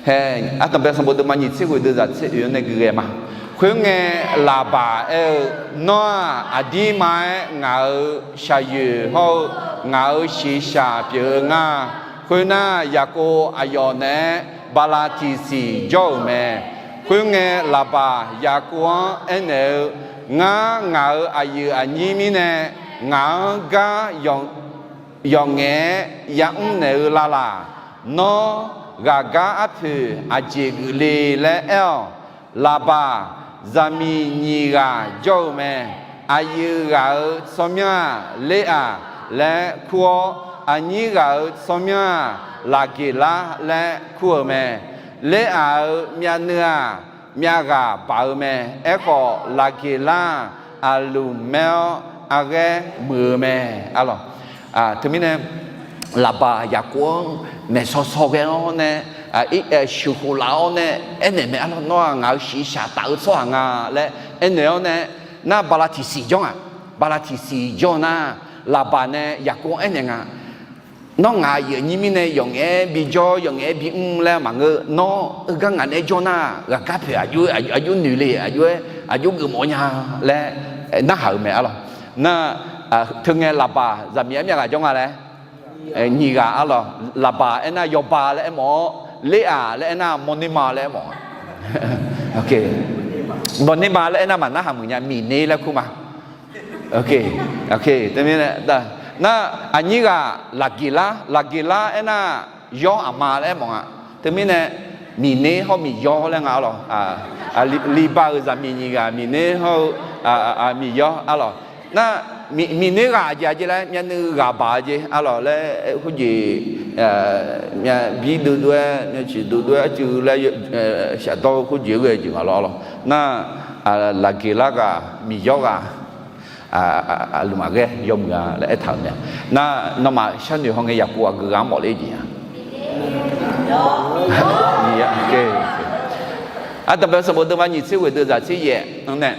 hae, ardanqbae sanqbof deuvma nyiq tser ghoeq deuvzaq tser oeq-anr nae gui ghae ma. Khoerngae, Laqbaq aer-eu, Nawr-aq, aqdirma-aer ngaq-euq shaqyoeq hawr-eu ngaq-euq shiqshaq pyeuf-eu ngar. Khoernar, Yaqkov aqyawf naeq-aer bala tiqsiq jawr-euq mae. Khoerngae, Laqbaq Yaqkov-anr aernaeq-eu, Ngar, ngaq-euq aqyuif aqnyir mirnae ngaq-anr gar yawqngaef-aer yamr naeq-eu lalaq. Nawr, ghaqgar arpoeq aqjeq geufle laer aer-awq. Laqbaq zaqmiq nyiq ghaq jawr-eu mae. Aqyuif ghaq-euq tsawrmyanr-aq, Leraq laer kur-awr, aqnyir ghaq-euq tsawrmyanr-aq, Laqgeqlar laer kur-euq mae. Leraq-euq myavnuiv-aq, myavghaq baq-eu mae. Aerkhawf, Laqgeqlar-aq, aqlmq maer-awr, arghaer muiq-eu mae. Arlawq, teumirnae, Laqbaq Yaqkov-anr maeqsaw saw ghae-awr nae, sheuqkhof laf-awr nae aernaeq mae. Arlawq, nawr-aq ngaq-euq shiqshaq taf-eu tsawrhaq nga laer aernaeq-awr nae, nar bala tiqsiq jawr nga. Bala tiqsiq jawr nar, Laqbaq nae Yaqkov-anr aernaeq nga, Nawr, ngaq aqyuif aqnyir mirnae yawqngaef-aer bijawr, yawqngaef-aer bimr laer maqngeur. Nawr, heugar ngaq naeq-aer jawr nar, ghaqgar poeq aqjox noeq le, aqjox-aer aqjox geufmawf nya laer narhaq-euq mae. Arlawq, nar, teungae Laqbaq zaqmiq-aer myavghaq jawr nga laer, nyiq ghaq. Arlawq, Laqbaq aernar yawba laer aermawf-awr, Leraq laer aernar mawrnerma laer aermawf-a. Mawrnerma laer aernar maqnarhaq muiq nya, miqner laer kur ma. Teumirnae, nar, aqnyir ghaq Laqgeqlar, Laqgeqlar aernar yawr aqma laer aermawf nga. Teumirnae, miqner hawr miqyawr laer nga. Arlawq, Liqbaq-euq zaqmiq nyiq ghaq miqner hawr-eu miqyawr. Arlawq, nar, miqner ghaq aqjeq aqjeq laer myavnuiv ghaq baq-eu jeq. Arlawq, laer khoerjeq, myavbir dovdov-aer, myavciq dovdov-aer arcuiv laer shafdawr-eu khoerjeq ghae jeq nga lawr. Arlawq, nar, Laqgeqlar ghaq miqyawr ghaq aqlmq aqghaer yawmuiq-a laer aertaq-euq mae. Nar, nawmaf sharnoeq hawngae Yaqkov aqgeu ghaq-anr mawf ler jeq-a. Ardanqbae sanqbof deuvma nyiq tser ghoeq deuv zaq tser yaef nae,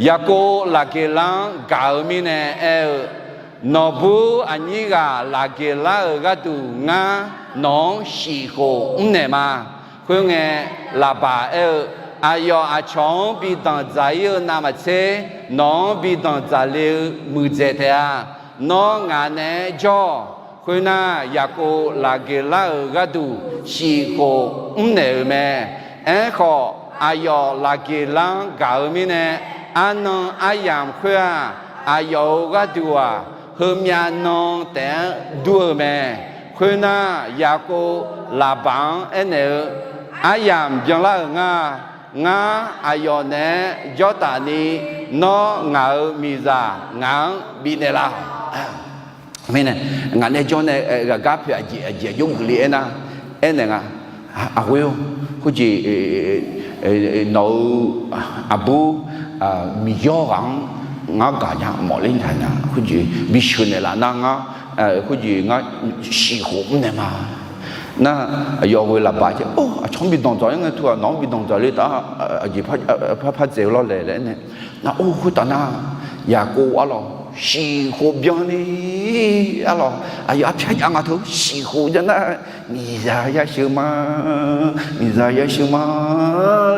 Yaqkov Laqgeqlar-anr gaq-eu mirnae aer-eu, Nawqbur aqnyir ghaq Laqgeqlar-euq gharduq ngar nawq-anr shif khof mrnaeq ma. Khoerngae, Laqbaq aer-eu, Aqyawf aqcawq-anr bi danqdzaq-ir-eu navmaqtser, nawq-anr bi danqdzaq le-eu muiqdzaeq taef-a. Nawr ngaq naeq-aer jawr-awq. Khoernar, Yaqkov Laqgeqlar-euq gharduq shif khof mrnaeq-euq mae. Aerkhawf, aqyawf Laqgeqlar-anr gaq-eu mirnae, arnan aryamq khoer-aq, aqyawf-euq gharduq-aq, heumyav nan taef-anr dur-eu mae. Khoernar, Yaqkov Laqbaq-anr aernaeq-eu, Aryamq byanlar-euq nga. Ngar aqyawf naeq-aer jawr taf ni, nawr ngaq-euq miqzaq ngaq-anr bifnaeq laf. Mirnae, ngaq nae jawr nae ghaqgar poeq aqjeq aqjeq aqjox geufle aernar, aernaeq nga. Aqghoer-or, khoerjeq nawq-euq aqbur miqyawr ghaq-anr ngar gaq nya mawf ler nya nya, khoerjeq bisheuq naeqlaf nar ngar, khoerjeq ngar shif khof mrnaeq ma. Nar, aqyawf ghoe Laqbaq jeq, or, aqcawq-anr bi danqdzaq-ir ngae teu-aq, nawq-anr bi danqdzaq le taf, aqjeq par par dzaeq-eu lawr laeq laer nae. Nar, or, khoertav nar, Yaqkov arlawq shif khof byan ni, arlawq aqyawf arpyar jav nga teu shif khof byan nar, miqzaq yasheuq ma, miqzaq yasheuq ma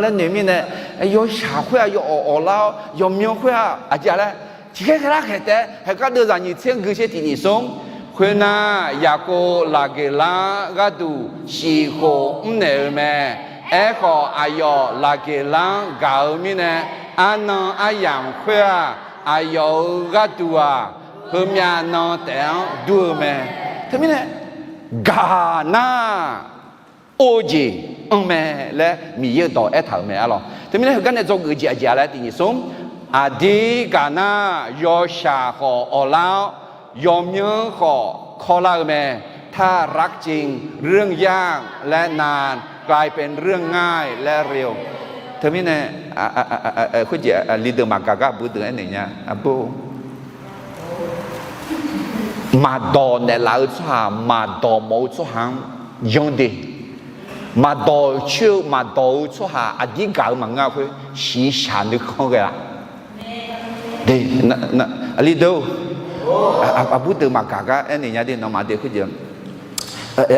laer noeq mirnae, yawshaq khoer-aq yawawq awq lar-awr, yawmyan khoer-aq aqjeq laer tiqkhaer khaer lar khaeq taef-aer haeqgar deuv zaq nyiq tser gui tser tiq nyiq smr. Khoernar, Yaqkov Laqgeqlar gharduq shif khof mrnaeq-eu mae. Aerkhawf, aqyawf Laqgeqlar-anr gaq-eu mirnae, arnan aryamq khoer-aq, aqyawf-euq gharduq-aq, heumyav nan taef-anr dur-eu mae. Teumirnae, gaq nar or-eu jeq anr mae laer Miqyaer-euq dawq aertaq-euq mae arlawq. Teumirnae heugar nae dzawgeuf jeq aqjeq-a laer tiq nyiq smr. Aqdir gaq nar yawshaq khawf awq lar-awr, yawmyanr khawf kawrlar-eu mae. ถ้ารักจริง เรื่องยากและนาน กลายเป็นเรื่องง่ายและเร็ว. Teumirnae khoerjeq aqli deuq maqgaq gar aqbur deuq aernaeq nya aqbur. Maqdawq naeqlaf-eu tsawrhaq maqdawq mawf-eu tsawrhaq-anr yanr de. Maqdawq coer-eu maqdawq-eu tsawrhaq aqdir gaq-eu maqngeur-a khoer shiqshaq nuikhanr ghae-a. Aqli deuq-or, aqbur deuq maqgaq gar aernaeq nya de nawmaf de khoerjeq.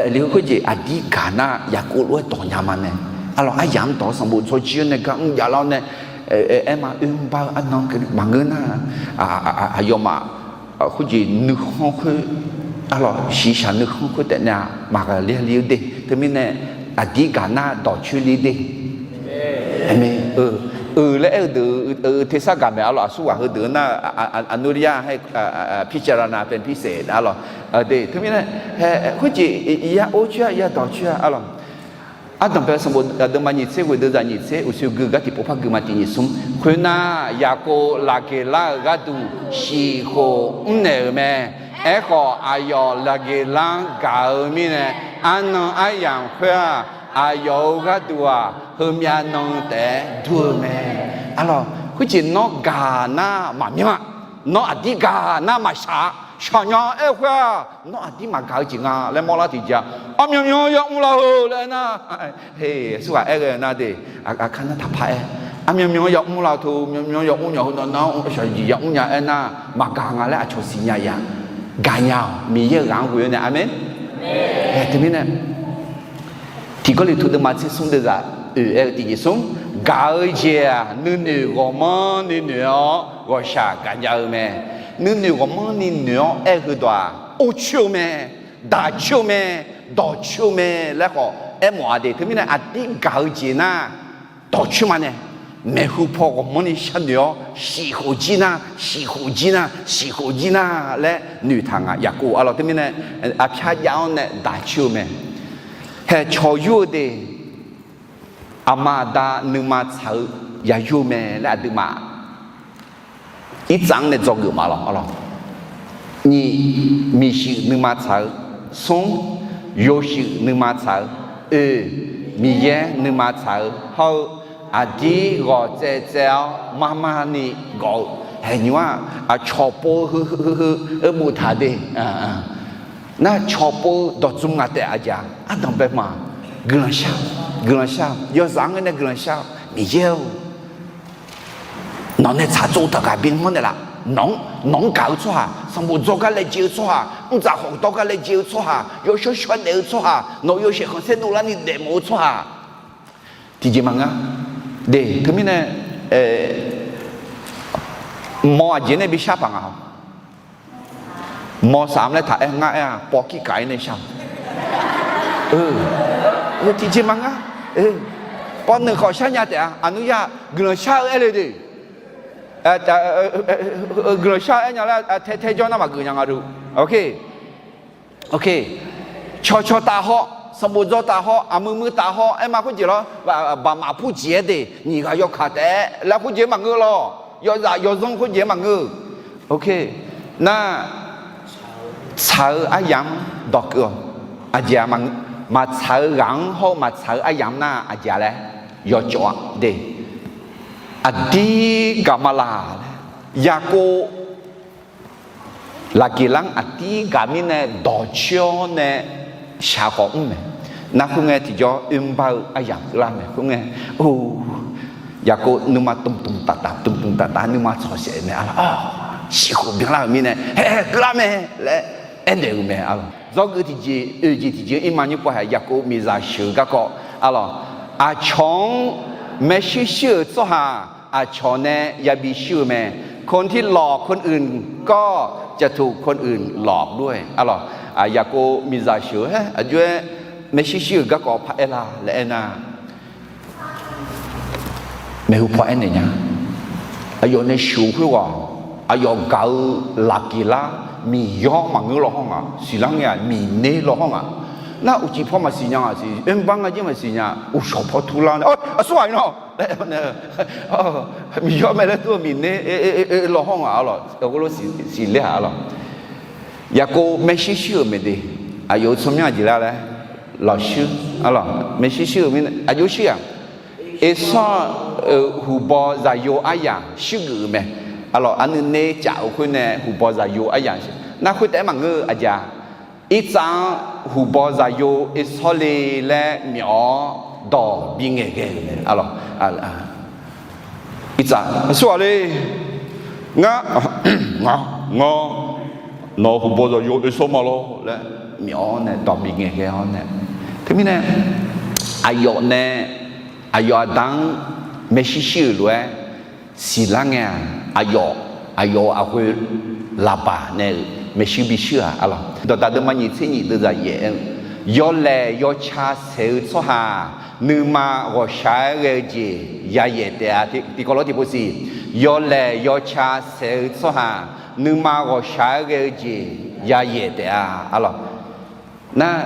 Aqli khoerjeq aqdir gaq nar Yaqkov lof-aer dawq nya ma nae. Arlawq aryamq-anr dawq-awr sanqbof tsawrjir-awr nae gar mr javlar-awr nae, aer ma oermr bar-eu arnan maqngeur nar, aqyawfmaf khoerjeq nuikhanr khoer Arlawq, shiqshaq nuikhanr khoertaef nae-aq maqghaqler-ir de. Teumirnae aqdir gaq nar dawqcoer lir de. Aqmeq. Euq laer aer-eu deuq-eu tersar gaq mae. Arlawq, aqsurghaq heudeuq-eu nar, aqnurya hae, พิจารณาเป็นพิเศษ arlawq. De, teumirnae, khoerjeq ya or coer-a, ya dawq coer-a, arlawq. Ardanqbae sanqbof aqduimaf nyiq tser ghoeq deuvzaq nyiq tser uqshoe gui gar tiqpov par gui ma tiq nyiq smr. Khoernar, Yaqkov lafgeq lar-euq gharduq shiqkhof mrnaeq-euq mae. Aerkhawf, aqyawf lafgeq lar-anr gaq-eu mirnae, arnan aryamq khoer-aq, aqyawf-euq gharduq-aq, heumyav nan taef-aer dur-eu mae. Arlawq, khoerjeq nawr gaq nar maqmyanr-a. Nawr aqdir gaq nar maqshaq-a. Shaqnya aer-eu khoer-aq, nawr aqdir maqgaq-eu jeq nga laer mawrlar tiqjeq-a. Armyan myan yamr laf-eu laer aernar, aqsurghaq aer ghae-eu nar de, aqkar nar taqpar aer. Armyan myan yamr laf-eu teu, myan myan yamr nya heu nawr nar shaqjeq yamr nya aernar, maqgaq nga laer aqcawq siqnya-a. Gaqnya-awq, Miqyaer-euq ghaq-anr ghoe-awr nae. Aqmeq. Teumirnae, Tiq Gawrliqtu deuvma tser smr deuvzaq oeq aer-eu tiq nyiq smr, gaq-eu jeq-aq nuinoeq ghawqmanrni noeq-awr ghawqshaq gaqnya-eu mae. Nuinoeq ghawqmanrni noeq-awr aer-eu heudawq-aq, or coer-eu mae, daq coer-eu mae, dawq coer-eu mae laer khawf aermawf-a de. Teumirnae aqdir gaq-eu jeq nar, dawqcoer ma nae, maeqhu paw ghawqmanrni sharnoeq-awr, shiqkhof jir nar, shiqkhof jir nar, shiqkhof jir nar laer noeqtaq nga. Yaqkov arlawq, teumirnae aqpyar jav-awr nae daq coer-eu mae. Haeq cawq yur-eu de, aqma aqda nuima tsaq-eu ya yur-eu mae laer aqduimaf irtsav-anr nae dzawgeuf ma lawq, arlawq. Nyiq, miqshuif nuima tsaq-eu. Smr, yawshuif nuima tsaq-eu. Oeq, Miqyaer nuima tsaq-eu hawr-eu, aqdir ghawq tsaev tsaev-awr marmarni gawf-eu. Haeq nymr-aq, aqcawq pov-eu heu heu heu heu-eu boftaq de. Nar cawq pov-eu dawqdzm ngaq taef aqjeq-a. Ardanqbae ma, guiqlanq shar, guiqlanq shar, yawzaq-anr nae guiqlanq shar-eu Miqyaer-or, nawq nae tsaq tsov taq ghaq bi mawr naeqlaf. Nawq-anr gaq-eu tsawrhaq, sanqbof dzawr gar laejae-eu tsawrhaq, mrdzaq khawf dawr gar laejae-eu tsawrhaq, yawshawr shawr daef-eu tsawrhaq, nawq-eu yawshaef khanqsaer dovlarni daefmawf-eu tsawrhaq, tiqjeq maqngeur. De, teumirnae, mawq aqjeq nae bi shar paq nga-awq. Mawq saf-am laer taq-aer ngar aer-a, pawv kir kaq-ir nae shar-awq. Tiqjeq maqngeur. Pawv nuiq khawf shar nya taef-a, aqnur yar guiqlanq shar-eu aer le de. Guiqlanq shar-eu aer nya laer tae tae jawr nar maqgeuf nya nga du. Cawqcawq taf haw, sanqbof dzaw taf haw, aqmuiq muiq taf haw aer ma khoerjeq lawr, baqmaq purjeq-aer de, nyiq ghaq yawkaq taef-aer laer khoerjeq maqngeur lawq. Yawzaf yawzanr khoerjeq maqngeur. Nar, tsaq-eu aryamq-anr dawqkeuv-awq. Aqjeq-aq, maqtsaq-eu ghaq-anr hawr-eu maqtsaq-eu aryamq nar aqjeq-a laer yawcawv-a de. Aqdir gaq ma laq laer, Yaqkov laqgeqlar-anr aqdir gaq mirnae dawqcoer-awr nae shaq khawf mr mae. Nar khoerngae tiqjawr oermr bar-eu aryamq keuvlar mae. Khoerngae, or, Yaqkov nuima tmqtmq taf taf tmqtmq taf taf nuima tsawq saef mae. Arlawq, shiqkhof byanlar-euq mirnae hae keuvlar mae laer aernaeq-eu mae. Arlawq, dzawgeuf tiqjeq oeq jeq tiqjeq-anr irma nymr pov haeq Yaqkov miqzaq sheuq-eu garkawv, arlawq, aqcawq-anr maershuir shuir-euq tsawrhaq aqcawq nae yabi shuir-eu mae. คนที่หลอกคนอื่นก็จะถูกคนอื่นหลอกด้วย Arlawq, Yaqkov miqzaq sheuq-eu haer aqjox-aer maershuir shuir-euq garkawv paraer la laer aernar, maeqhu paw aernaeq nya. Aqyawf nae sheuq-eu khoerghaq, aqyawf gaq-eu laqgeqlar Miqyaer-anr maqngeur lawr hawr ngaq, siqlar ngae-aq Miqner lawr hawr ngaq. Nar uqcif paw maqsiq nya ngaq siq, oermr bar ngar jir maqsiq nya, uqshawq paw turlar nae, aqsur ghaq-ir nawr laer, Miqyaer mae laer dur-eu Miqner lawr hawr ngaq, arlawq, heulof siqler-aq, arlawq. Yaqkov maershuir shuir-euq mae de, aqyawf-euq tsawrmyanr aqjeq lar laer lawqshuir, arlawq, maershuir shuir-euq mirnae aqjox shuir-aq, Ersawr-euq huqbaw zaqyo aryamq shuirgeuf-eu mae. Arlawq, aqnuinae caf-eu khoer nae huqbaw zaqyo aryamq, nar khoertaef-aer maqngeur-eu aqjeq-a. Irtsav-anr huqbaw zaqyo Ersawr le laer myawf-awr dawq bingaeq ghae-euq mae. Arlawq, Irtsav, aqsur ghaq le, ngar, ngar, ngar, nawq-euq huqbaw zaqyo Ersawr ma lawr laer myawf-awr nae dawq bingaeq ghae-awr nae, teumirnae aqyawf nae, aqyawf aqda-anr maershuir shuir-euq lof-aer siqlar ngae-aq, aqyawf, aqyawf-euq aqghoe Laqbaq nae-euq maershuir bi shuir-aq, arlawq. Dawqdaq deuvma nyiq tser nyiq deuvzaq yaef-aer, yawlaeq yawca saeq-eu tsawrhaq nuima ghawqshaq-aer ghae-eu jeq yayaeq taef-a. Tiqkawv lawr tiqpov siq, yawlaeq yawca saeq-eu tsawrhaq nuima ghawqshaq-aer ghae-eu jeq yayaeq taef-a, arlawq. Nar,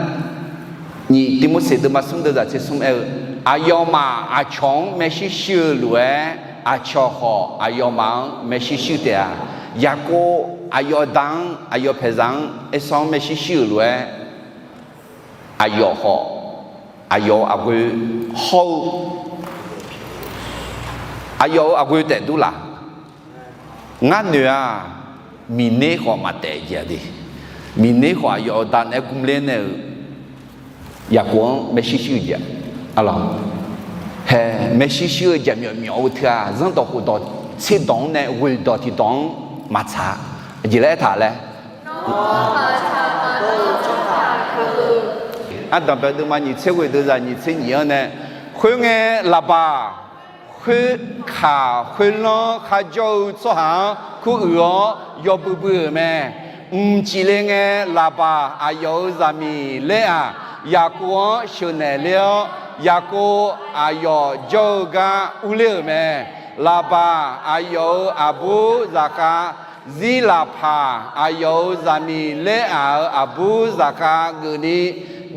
nyiq Tivmorseq deuvma smr deuvzaq tser smr aer-eu, aqyawfmaf aqcawq-anr maershuir shuir-eu lof-aer, aqcawq khawf aqyawfmaf-anr maershuir shuir taef-a. Yaqkov aqyawf da-anr, aqyawf paeqzaq-anr, Ersawr-anr maershuir shuir-euq lof-aer, aqyawf khawf aqyawf-euq aqghoe hawr-eu, aqyawf-euq aqghoe taef dur laf. Ngar noeq-aq, miqner khawf maqtaef jeq-a de. Miqner khawf aqyawf-euq da naeq-aer gmr ler nae-euq Yaqkov-anr maershuir shuir-eu jeq-a, arlawq. Hae, maershuir shuir-eu jeq myawf myawf-eu teu-aq, zanrdawq khofdawq tserdawq-anr nae ghoeq dawq tiqdawq-anr maqtsaq. Aqjeq laer aertaq laer, ardanq bae deuvma nyiq tser ghoeq deuvzaq nyiq tser nyiq-anr nae, khoerngae, Laqbaq khoerkaq khoerlanr kharjawr-eu tsawrhaq-anr kuruiq-awr yawbui bui-euq mae. Mqcif le ngae, Laqbaq aqyawf-euq zaqmiq Ler-aq, Yaqkov-anr sheuqnaeq ler-awr, Yaqkov aqyawf jawr-eu gar urler-euq mae. Laqbaq aqyawf-euq aqbur zaqkhav Zirlaqpaq aqyawf-euq zaqmiq Ler-aq-euq aqbur zaqkhav geufni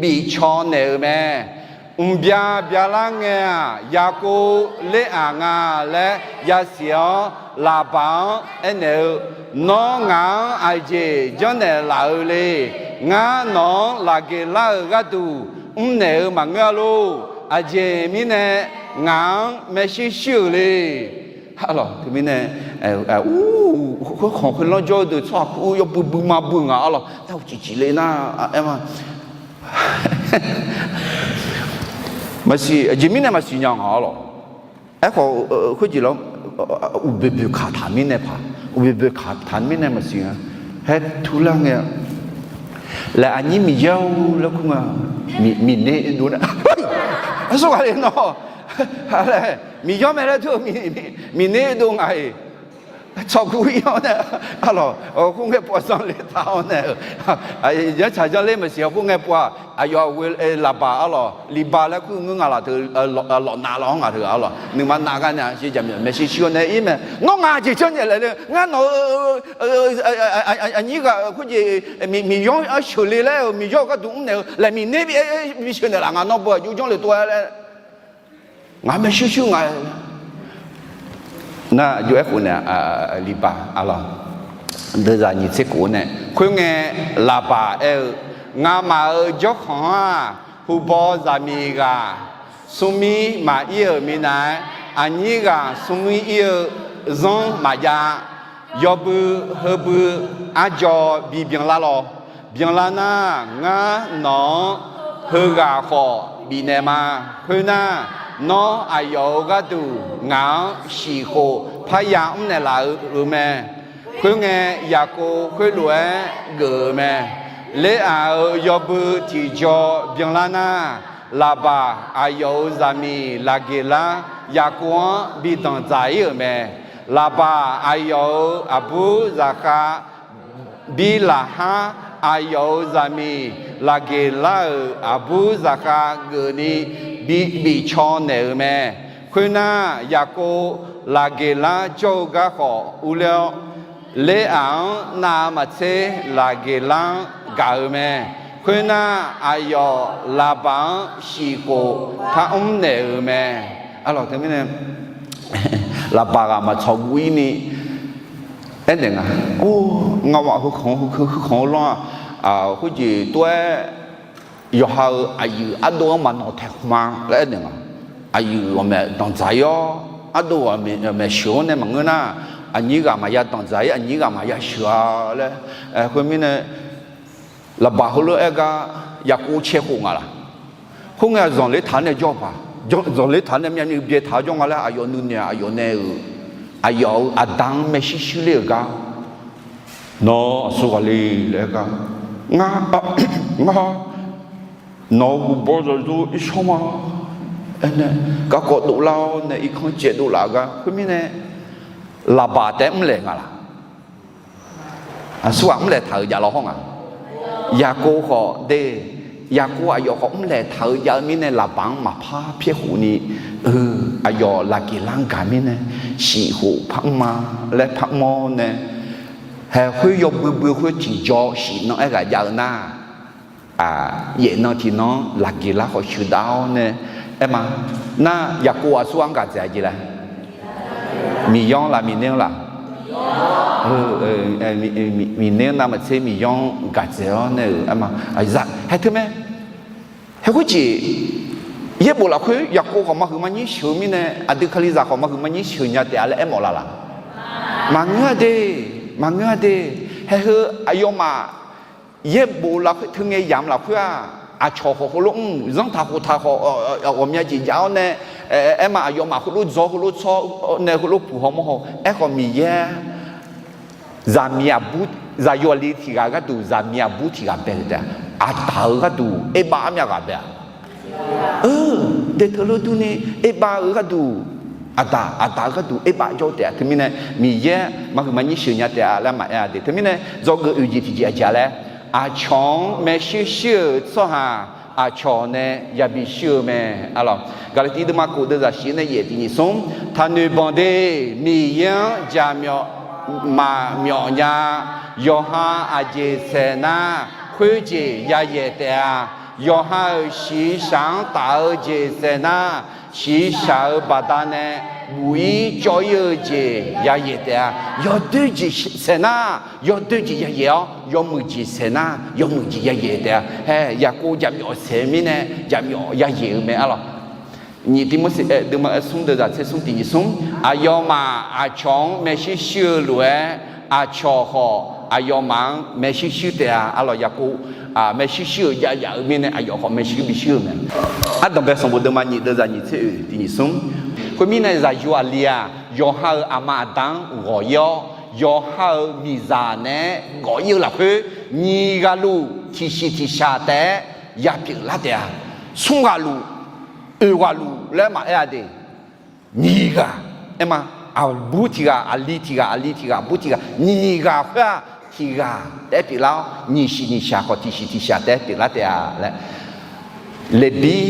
bifcaw naeq-euq mae. Mqbya byalar ngae-aq, Yaqkov Ler-aq nga laer yasiq-awr, Laqbaq-anr aernaeq-eu, Nawr ngaq-anr aqjeq janrnaeq laf-eu le. Ngar nawq-anr Laqgeqlar-euq gharduq mrnaeq-eu maqngeur-a lor. Aqjeq mirnae ngaq-anr maershuir shuir-euq le. Arlawq, teumirnae, khoerkhanq khoerlanr jawr-eu deuq tsawrhaq kur yawbui bui ma bui ngaq arlawq. Nar uqcif cif le nar, aer ma. Maqsiq, aqjeq mirnae maqsiq nya ngaq arlawq. Aerkhawf, khoerjeq lar, uqboeq boeqkaq taq mirnae paq, uqboeq boeqkaq taq mirnae maqsiq nga. Haer turlar ngae, laer aqnyir Miqyaer-or laer kur nga, miqner dov nar, aqsur ghaq le nawr, laer Miqyaer mae laer tur, miqner dov nga-iq. Tsawqguv ir-awr nae, arlawq, khoerngae pov zanr ler taq-awr nae-eu, yanrtsaq zanr ler maqsiq-a khoerngae pov-aq, aqyawf ghoe Laqbaq arlawq, Liqbaq laer kur ngeur nga laf teu, lawf nav lawq-anr ngaq teu arlawq, nuima nav gar nae-a shir jaq maeqshi shir-awr nae ir mae. Nawr ngaq jeq janrnaeq laf le, ngar nawq-eu aqnyir ghaq khoerjeq, Miqyaer-anr sheuqle laer-euq Miqyaer-euq gharduq mrnaeq-eu laeq miqner bi sheuq naeq laf nga nawr beu aqjox janr le tov-aer laer. Ngaq maeqshi shir nga. Nar aqjox aerkhof nae, Liqbaq arlawq, deuvzaq nyiq tser kof-eu nae, khoerngae, Laqbaq aer-eu, Ngamaf-euq jawrkhanq-anr-aq, huqbaw zaqmiq ghaq smrmir maqir-euq minav-aer, aqnyir ghaq smrmir ir-eu zanr maqjav. Yawbui heubui arjaw bibyan lar lawq. Byanlar nar, ngar nawq-anr heughaq khawf bifnaeq ma. Khoernar, nawr aqyawf-euq gharduq ngaq-anr shiqkhof parya mrnaeq laf-eu mae. Khoerngae, Yaqkov khoerlof-aer geuf-euq mae. Ler-aq-euq yawbui tiqjaw byanlar nar, Laqbaq aqyawf-euq zaqmiq Laqgeqlar Yaqkov-anr bi danqdzaq ir-euq mae. Laqbaq aqyawf-euq aqbur zaqkhav Birlaqhar aqyawf-euq zaqmiq Laqgeqlar-euq aqbur zaqkhav geufni bi bifcaw naeq-euq mae. Khoernar, Yaqkov Laqgeqlar jawr-eu gar khawf urler-awr, Ler-aq-anr nav-eu maqtser Laqgeqlar-anr gaq-eu mae. Khoernar, aqyawf Laqbaq-anr shiqkhof par mrnaeq-euq mae. Arlawq, teumirnae Laqbaq ghaq maqtsawq guv ir ni aernaeq nga. Or, ngawq heu khanq-eu lanr-aq, khoerjeq tov-aer yawqha-euq aqyuif ardov-anr maqnawq taeq khmq-a laer aernaeq nga. Aqyuif ghawqmaeq danqdzaq ir-awr, ardov ghawqmaeq sheuq-anr nae maqngeur nar, aqnyir ghaq maqya danqdzaq ir, aqnyir ghaq maqya sheuq-a laer. Khoermirnae, Laqbaq heulof-aer gar Yaqkov cae khof nga laq. Khoerngae, zanqler taq-anr nae jawr paq, zanqler taq-anr nae myavnuiv byae taq-awr jawr nga laer aqyawf nuinoeq-aq, aqyawf nae-euq, aqyawf-euq aqda-anr maershuir shuir ler-euq gar, Nawr aqsur ghaq le laer aer gar, Ngar, ngar nawq-euq huqbaw zawqzor irshawr ma. Aernae, garkawv dovlar-awr nae irkanr caev dovlaf-eu gar khoermirnae, Laqbaq taef-aer mrlaeq nga laq. Aqsurghaq mrlaeq taq-euq jav law hawr nga. Yaqkov khawf de, Yaqkov aqyawf khawf mrlaeq taq-eu jav-eu mirnae, laqbaq-anr maqpar pyaer khofni, aqyawf Laqgeqlar-anr gaq mirnae, shif khof parmr ma laer parmr-awr nae, haeq khoer yawbui bui khoer tiqjaw shif nan aerghaq jav-eu nar, yaef nan tiqnan-anr Laqgeqlar khawf sheuqdav-awr nae, aer ma, nar Yaqkov aqsurghaq-anr gaq dzaeq-a jeq laer, Miqyaer-anr laf Miqner-anr laf, Miqner-anr navmaqtser Miqyaer-anr gaq dzaeq-awr nae-euq aer ma, hae teu mae. Hae khoerjeq, yaerbof lafkhoer Yaqkov khawf maqhuiq maqnyir sheuq-eu mirnae, aqdui Kalizaq khawf maqhuiq maqnyir sheuq nya taef-a laer aermawf laf laf? Maqngeur-a de, maqngeur-a de. Hae heu aqyawfmaf yaerbof lafkhoer teungae yamq lafkhoer-aq, aqcawq khawf heulof mr, zanrtaq khoftaq khawf, ghawqmya jeq jav-awr nae, aer ma, aqyawfmaf heulof dzawr heulof tsawr nae heulof puq haw mawr haw. Aerkhawf Miqyaer zaqmiq aqbur, zaqyo aqli tiq ghaq gharduq zaqmiq aqbur tiq ghaq bae-euq taef-a. Aqdaq-euq gharduq erbav armyav ghaq bae-a. Daeteulof durni erbav-eu gharduq, aqdaq, aqdaq-eu gharduq erbav jawr-eu taef-a. Teumirnae Miqyaer maqhuiq maqnyir sheuq nya taef-a laer maqaer-a de. Teumirnae dzawgeuf oeq jeq tiqjeq aqjeq-a laer, aqcawq-anr maershuir shuir-euq tsawrhaq aqcawq nae yabi shuir-eu mae. Gaqlaqtiv deuvma kof deuvzaq shif nae yaef tiq nyiq smr, taqnoeq banq de, Miqyaer-anr jaqmyawf maqmyawf nya, yawqha aqjeq saeq nar, khoerjeq yayaeq taef-a. Yawqha-euq shiqshaq-anr taf-eu jeq saeq nar, shiqshaq-euq baqdanae buq-ir cawv-ir-eu jeq yayaeq taef-a. Yawdoer jeq saeq nar, yawdoer jeq yayaeq-awr, yawmuiq jeq saeq nar, yawmuiq jeq yayaeq taef-a. Hae, Yaqkov jaqmyawf saeq-eu mirnae jaqmyawf yayaeq-eu mae arlawq. Nyiq Tiqmorseq deuvma smr deuvzaq tser smr tiq nyiq smr, aqyawfmaf aqcawq-anr maershuir shuir-eu lof-aer, aqcawq khawf aqyawfmaf-anr maershuir shuir taef-a arlawq. Yaqkov maershuir shuir-euq jav yaf-eu mirnae aqyawf khawf maershuir bishuir-eu mae. Ardanqbae sanqbof deuvma nyiq deuvzaq nyiq tser oeq tiq nyiq smr, khoermirnae zaqyo aqli-aq, yawqha-euq aqma aqda-anr ghawq-ir-awr, yawqha-euq miqzaq naeq-aer gawf-ir-eu lafkhoer, nyiq ghaq luf tiqshiq tiqshaq taef-aer yapyeuf lar taef-a. Smr ghaq luf, oeq ghaq luf laer maqaer-a de. Nyiq ghaq, aer ma, aqbur tiq ghaq, aqli tiq ghaq, aqli tiq ghaq, aqbur tiq ghaq, nyiq ghaq khoer-aq tiq ghaq taef-aer pyeuflar-awr, nyiq shiq nyiq shaq khawf tiqshiq tiqshaq taef-aer pyeuflar taef-a laer. Leqbir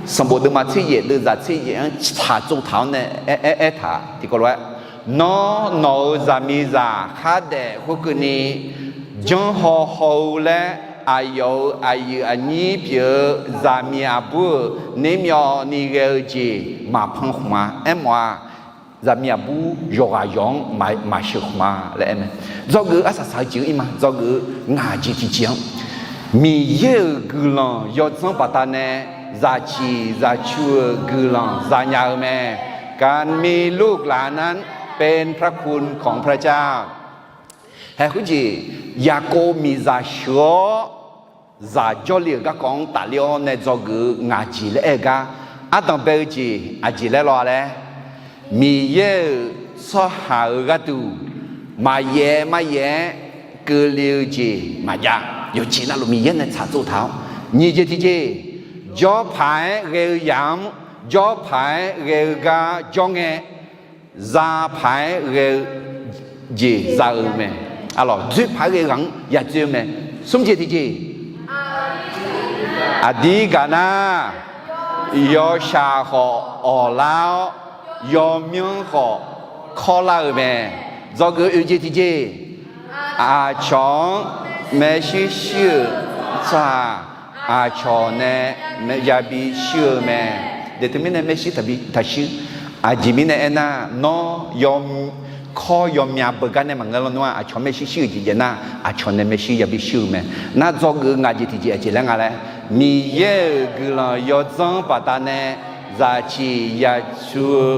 sanqbof deuvma tser yaef deuvzaq tser yaef-anr tsaqtsov taq-awr nae aer, aer taq tiqkawv lof-aer, Nawr, nawq-euq zaqmiqzaq khardaef khoerkeuvni, janrhaw haw-eu laer aqyawf-euq aqyuif aqnyir pyeuf-eu zaqmiq aqbur-euq nermyawvni ghae-eu jeq maqpan khmq-a. Aermawf-a, zaqmiq aqbur yawqghaq yawq-anr maqsheuq khmq-a laer aer mae. Dzawgeuf-eu arsaq saq-eu jeq-eu ir ma, dzawgeuf-eu ngaq jeq tiqjeq-anr, Miqyaer-euq guiqlanq yawdzanr baqdanae zaqciq zaqcu-euq guiqlanq zanya-eu mae. การมีลูกหลานนั้นเป็นพระคุณของพระเจ้า Hae khoerjeq, Yaqkov miqzaq sheuq-awr, zaq jawrle-euq garkawv-anr tafler-awr nae dzawgeuf-eu ngaq jeq laer aer-eu gar, ardanqbae-eu jeq aqjeq laer law-a laer, Miqyaer-euq tsawrhaq-euq gharduq maqyaef maqyaef-aer keuvle-eu jeq maqjav. Yawqjeq navluf Miqyaer nae tsaqtsov taq-awr, nyiq jeq tiqjeq, jawrpaq-aer ghae-eu yamq-anr jawrpaq-aer ghae-eu gar jawr ngae, zapaq-aer ghae-eu jeq za-eu mae. Arlawq, dzoerpaq-aer ghae-eu ghaq-anr yadzoer-eu mae. Smr jeq tiqjeq, aqdir gaq nar, yawshaq khawf awqlar-awr, yawmyanr khawf kawrlar-eu mae. Dzawgeuf oeq jeq tiqjeq, aqcawq-anr maershuir shuir-euq tsawrhaq aqcawq nae yabi shuir-eu mae. Teumirnae maershuir taqbi taqshuir. Aqjeq mirnae aernar, nawr kawr yawmya beugar nae maqngeur lar nar, aqcawq maershuir shuir-euq jeq jav nar, aqcawq nae maershuir yabi shuir-eu mae. Nar dzawgeuf-eu ngaq jeq tiqjeq aqjeq laer nga laer, Miqyaer-euq guiqlanq yawdzanr baqdanae zaqciq zaqcu-eu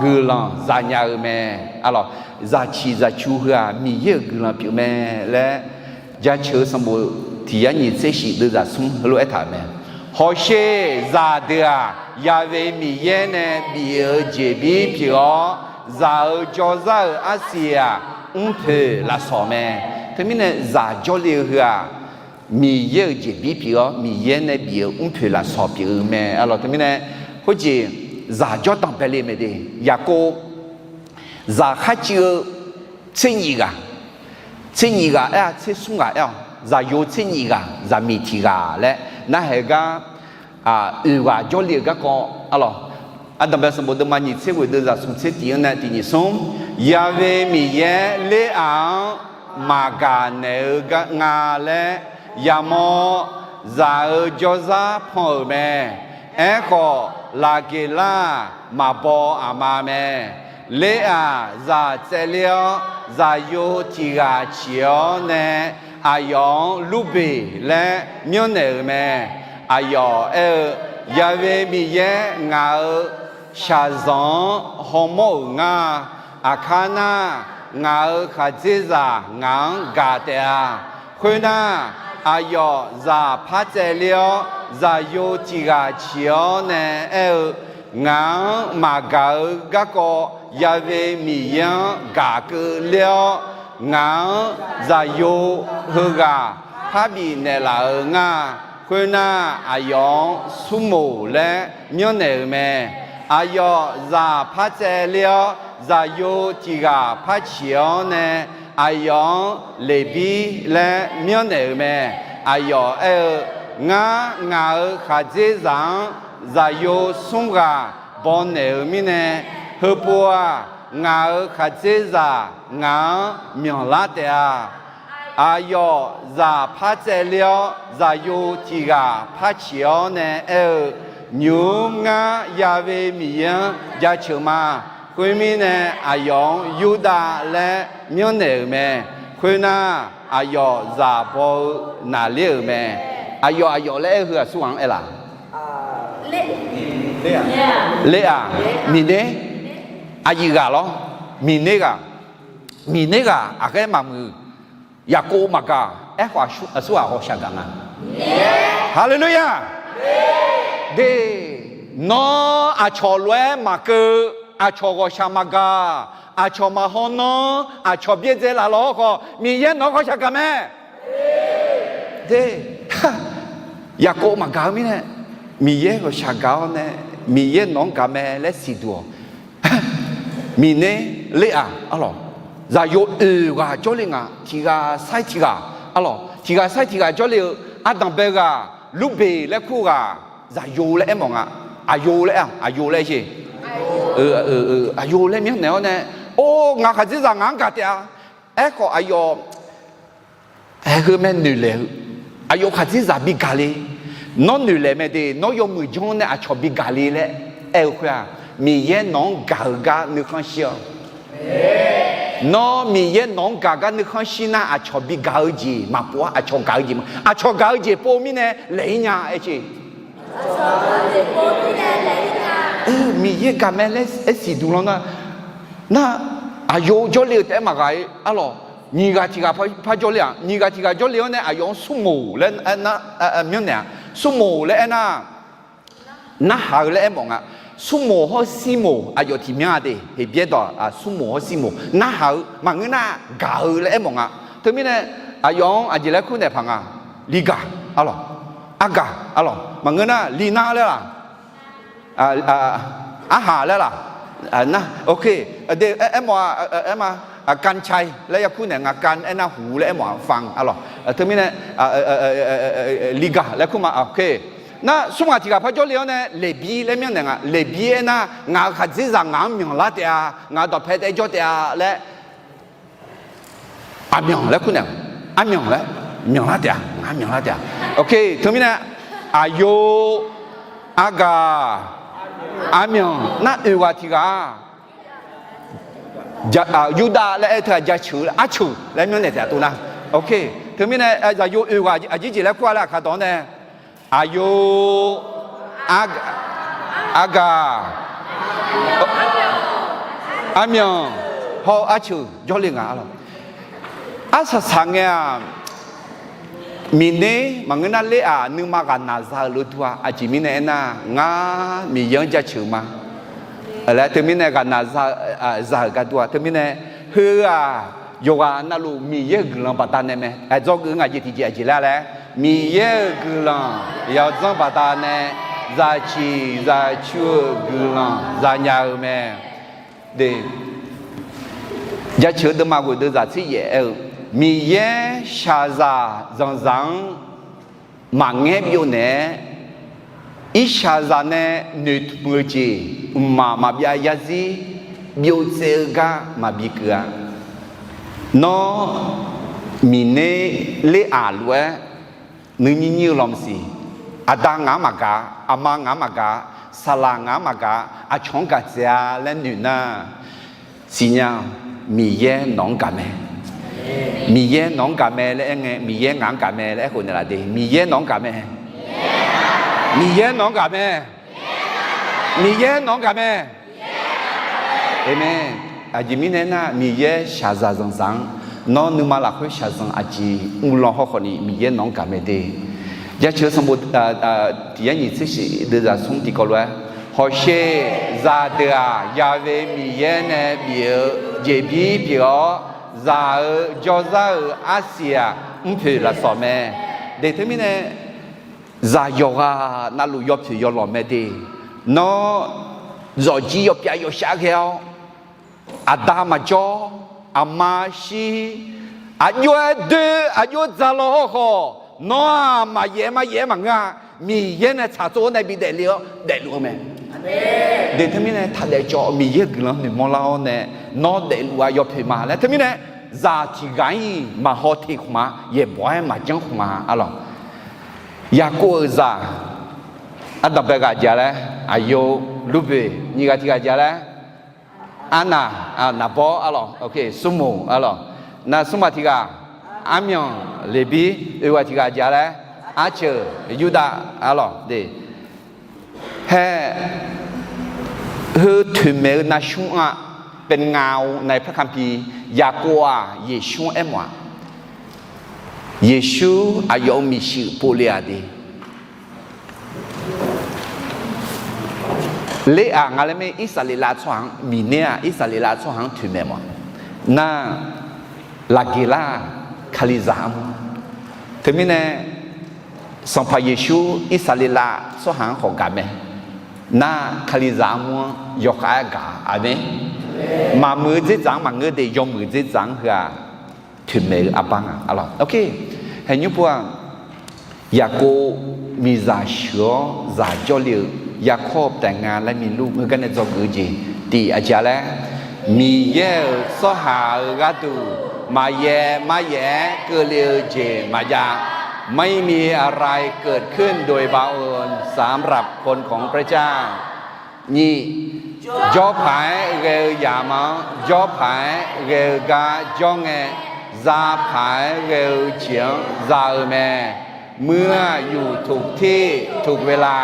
guiqlanq zanya-eu mae. Arlawq, zaqciq zaqcu heu-aq Miqyaer-euq guiqlanq pyeufmae laer, Jaceuq-eu sanqbof tiq yar nyiq tser shif deuvzaq smr heulof-aer taq-euq mae. Hawsher, zaqdeuq-aq, Yahweh Miqyaer nae bif-eu jeqbir pyeuf-awr, zaq-euq jawrzar-euq arsiq-aq, mrpoeq lafsawq mae. Teumirnae zaq jawrle-eu heu-aq, Miqyaer-euq jeqbir pyeuf-awr, Miqyaer nae bif-eu mrpoeq lafsawq pyeuf-eu mae. Arlawq teumirnae, khoerjeq zaq jawrdanq bae le mae de. Yaqkov zaq kharcuiv-eu tser nyif ghaq, tser nyif ghaq aer-a, tser smr ghaq aer-awq. Zaqyo tser nyif ghaq, zaqmiq tiq ghaq laer narhaq-eu gar, oeq ghaq jawrle-euq garkawv arlawq. Ardanqbae sanqbof deuvma nyiq tser ghoeq deuv zaq smq tser tiq-anr nae tiq nyiq smr, Ya've Miqyaer Ler-aq-anr maqgaq naeq-eu nga laer yamawr, zaq-eu jawrzar pan-euq mae. Aerkhawf, Laqgeqlar-aq, maqbaw aqma mae. Ler-aq, zaq tsaevler-awr, zaqyo tiq ghaq ciq-awr nae aqyawf-anr Lurbeq laer myanrnaeq-euq mae. Aqyawf aer-eu, Ya've Miqyaer ngaq-euq shaqzanq-anr hawmawr-euq nga. Aqkar nar, ngaq-euq khaqdzerzaq ngaq-anr gaq taef-a. Khoernar, aqyawf zaq par tsaevler-awr, zaqyo tiq ghaq ciq-awr nae aer-eu, Ngaq-anr maqgaq-eu garkawv Ya've Miqyaer-anr gaq keuvler-awr, ngaq-anr zaqyo heughaq par bifnaeq laf-euq nga. Khoernar, aqyawf-anr Smrmoq laer myanrnaeq-euq mae. Aqyawf zaq par tsaevler-awr, zaqyo tiq ghaq par ciq-awr nae aqyawf-anr Leqbir laer myanrnaeq-euq mae. Aqyawf aer-eu, Ngar, ngaq-euq khaqdzerzaq-anr zaqyo smr ghaq bawnaeq-euq mirnae, heupov-aq, ngaq-euq khaqdzerzaq ngaq-anr myanqlar taef-a. Aqyawf zaq par tsaevler-awr, zaqyo tiq ghaq par ciq-awr nae aer-eu, Nymq-mr ngar Ya've Miqyaer-anr jaceuq ma. Khoermirnae, aqyawf-anr Yurdav laer myanrnaeq-euq mae. Khoernar, aqyawf zaq baw-eu naqler-euq mae. Aqyawf, aqyawf laer aer-eu heu aqsurghaq-anr aer laf? Ler-aq, Miqner, aqyuif ghaq lawr, Miqner ghaq, Miqner ghaq aqghaer maqmuiq, Yaqkov maqgaq, aerkhawf aqsurghaq ghawqshaq gaq nga. Haleluya! De, nawr aqcawq lof-aer maqkeuv, aqcawq ghawqshaq maqgaq, aqcawq maqhaw nanr, aqcawq byaerdzae laf lawr khawf, Miqyaer nawq-anr ghawqshaq gaq mae. De, Yaqkov maqgaq-eu mirnae, Miqyaer ghawqshaq gaq-awr nae, Miqyaer nawq-anr gaq mae laer siqduq-awq. Miqner, Ler-aq arlawq, zaqyo oeq ghaq jawrle nga. Tiq ghaq sair tiq ghaq arlawq, tiq ghaq sair tiq ghaq jawrle-eu, ardanqbae ghaq, Lurbeq laer kur ghaq, zaqyo laer aermawf nga. Aqyo laer aer, aqyo laer aer jeq. Aqyo laer myanrnaeq-awr nae, or, ngaq khaqdzerzaq ngaq-anr gaq taef-a. Aerkhawf aqyawf, aer, heu mae noeqlaeq-eu, aqyawf khaqdzerzaq bi gaq le. Nawr noeqlaeq mae de, nawr yawmuiq janr nae aqcawq bi gaq le laer aer-eu khoer-aq, Miqyaer nawq-anr gaq-eu gar nuikhanr shir-awq. Nawr Miqyaer nawq-anr gaq gar nuikhanr shir nar, aqcawq bi gaq-eu jeq maqpov-ar. Aqcawq gaq-eu jeq ma, aqcawq gaq-eu jeq pov mirnae laeq-ir nya aer jeq. Miqyaer gaq mae laer aer siqduq lanr nar, nar, aqyo jawrle-eu taef-aer maqghaq-ir arlawq. Nyiq ghaq tiq ghaq par jawrle-aq, nyiq ghaq tiq ghaq jawrle-awr nae aqyawf-anr Smrmoq laer myanrnaeq-aq, Smrmoq laer aernar, narhaq-eu laer aermawf nga. Smrmoq hawr Sirmoq aqyawf tiq myanr-a de. Heqbyaer dawq-aq, Smrmoq hawr Sirmoq narhaq-eu maqngeur nar gaq-eu laer aermawf nga. Teumirnae aqyawf-anr aqjeq laer kur naeq paq nga. Ligaq arlawq, argaq arlawq, maqngeur nar linar laer laq, arhaq laer laq, nar, ok, de, aermawf-a, aerma, กัญชัย laer yakur naeq nga. กัญ aernar huq laer aermawf-a, ฟัง arlawq. Teumirnae ligaq laer kur ma, ok. Nar smr ghaq tiq ghaq par jawrle-awr nae Leqbir laer myanrnaeq nga. Leqbir aernar, ngaq-euq khaqdzerzaq ngaq-anr myanqlar taef-a, ngaq-euq dawqpae taef-aer jawr taef-a laer, aqmyanq laer kur naeq, armyanq laer, myanqlar taef-a, ngaq-anr myanqlar taef-a. Ok, teumirnae aqyo, argaq, armyanq nar oeq ghaq tiq ghaq, Yurdav laer aer teu-aq jaceuq, arceuq laer myanrnaeq taef-a tov nar. Ok, teumirnae zaqyo oeq ghaq aqjeq jeq laer kur-a laer aqkar dawq-anr nae, aqyo, argaq, armyanq hawr arceuq jawrle nga arlawq. Arsaq saq ngae-aq, Miqner maqngeur nar Ler-aq nuima ghaqnaq za-euq lof dur-a. Aqjeq mirnae aernar, ngar Miqyaer-anr jaceuq ma laer teumirnae ghaqnaq za-euq gar dur-a. Teumirnae heu-aq, yawqghaq navluf Miqyaer-euq guiqlanq baqdanae mae. Aqdzawr geuf ngaq jeq tiqjeq aqjeq laer laer, Miqyaer-euq guiqlanq yawdzanr baqdanae zaqciq zaqcu-euq guiqlanq zanya-eu mae. De, Jaceuq-eu deuvma ghoeq deuv zaq tser yaef aer-eu, Miqyaer shaqzaq zanqzaq-anr maqngaer byov naeq-aer, irshaqzaq nae noeqtmq-eu jeq mqmaq maqbyav yarzir byov tsaev-eu gar maqbi keuv-a. Nawr, miqner ler-aq lof-aer nuinyir nyir-eu lawq maqsiq. Aqda ngaq-anr maqgaq, aqma ngaq-anr maqgaq, saqlaq ngaq-anr maqgaq, aqcawq-anr gaq tsaev-a laer noeq nar, siqnya, Miqyaer nawq-anr gaq mae. Miqyaer nawq-anr gaq mae laer aer ngae, Miqyaer ngaq-anr gaq mae laer aerkhof naeqlaf de. Miqyaer nawq-anr gaq mae. Miqyaer nawq-anr gaq mae. Miqyaer nawq-anr gaq mae. Aqmeq. Aqjeq mirnae aernar, Miqyaer shaqzaq zanqzaq-anr, nawr nuima lafkhoer shaqzanq aqjeq uvlanr hawkhawf ni Miqyaer nawq-anr gaq mae de. Jaceuq-eu sanqbof tiq yar nyiq tser shif deuvzaq smr tiqkawv lof-aer, hawsher, zaqdeuq-aq, Yaqve Miqyaer nae bif-eu jeqbir pyeuf-awr, zaq-euq jawrzar-euq arsiq-aq, mrpoeq lafsawq mae. De teumirnae, zaq yawqghaq navluf yawpoeq yawlawq mae de. Nawr, zawqjir yawpyav yawshar ghae-awr, aqda maqjawr, aqma shir, aqjox-aer doer, aqjox dzaq law hawkhawf, nawr-aq maqyaef-aer maqyaef-aer maqngeur-a. Miqyaer nae tsaqtsov-awr nae bi daefle-awr daefluf-eu mae. De teumirnae taqdaef cawv, Miqyaer guiqlanq noeqmawr lar-awr nae, nawr daefluf-a yawpoeq ma laer teumirnae, zaq tiq ghaq-ir maqhaw teq khmq-a, yaeqbawq-aer maqjanr khmq-a arlawq. Yaqkov-euq zaq ardanqbae ghaq ja laer, aqyawf Lurboeq nyiq ghaq tiq ghaq ja laer, Arnaq, Naqbawr arlawq, Smrmuq arlawq, na smrmaf tiq ghaq, Armyanq Leqbir, oeq ghaq tiq ghaq ja laer, Arceuq Yurdav arlawq de. Haer, heu toeqmaeq-eu navsmr-aq, เป็นเงาในพระคัมภีร์ Yaqkov-aq Yeqsur-anr aermawf-aq, Yeqsur aqyawf-euq miqshuif povle-aq de. Ler-aq nga laer mae, Irsaqleqlav tsawrhaq-anr, miqner-aq Irsaqleqlav tsawrhaq-anr toeqmaeq mawf-aq, nar, laqgeq lar-aq, Kalizaq armur. Teumirnae, Sanqpaq Yeqsur Irsaqleqlav tsawrhaq-anr khawf gaq mae. Nar, Kalizaq armur-anr yawkhav-aer gaq-a. Aqmeq. Maqmuiq-eu dzerdzaq-anr maqngeur de, yawmuiq dzerdzaq-anr heu-aq, toeqmaeq-eu arbar nga arlawq. Haeqnymr pov-aq, Yaqkov miqzaq sheuq-awr zaq jawrle-eu, ยาโคบแต่งงานและมีลูก heugar nae dzawgeuf-eu jeq tiq aqja laer, Miqyaer-euq tsawrhaq-euq gharduq maqyaef maryaef-aer keuvle-eu jeq maqjav. ไม่มีอะไรเกิดขึ้นโดยบังเอิญสำหรับคนของพระเจ้า Nyiq, jawrpaq-aer ghae-eu yamq-anr jawrpaq-aer ghae-eu gar jawr ngae, zapaq-aer ghae-eu jeq-anr za-eu mae. เมื่ออยู่ถูกที่ถูกเวลา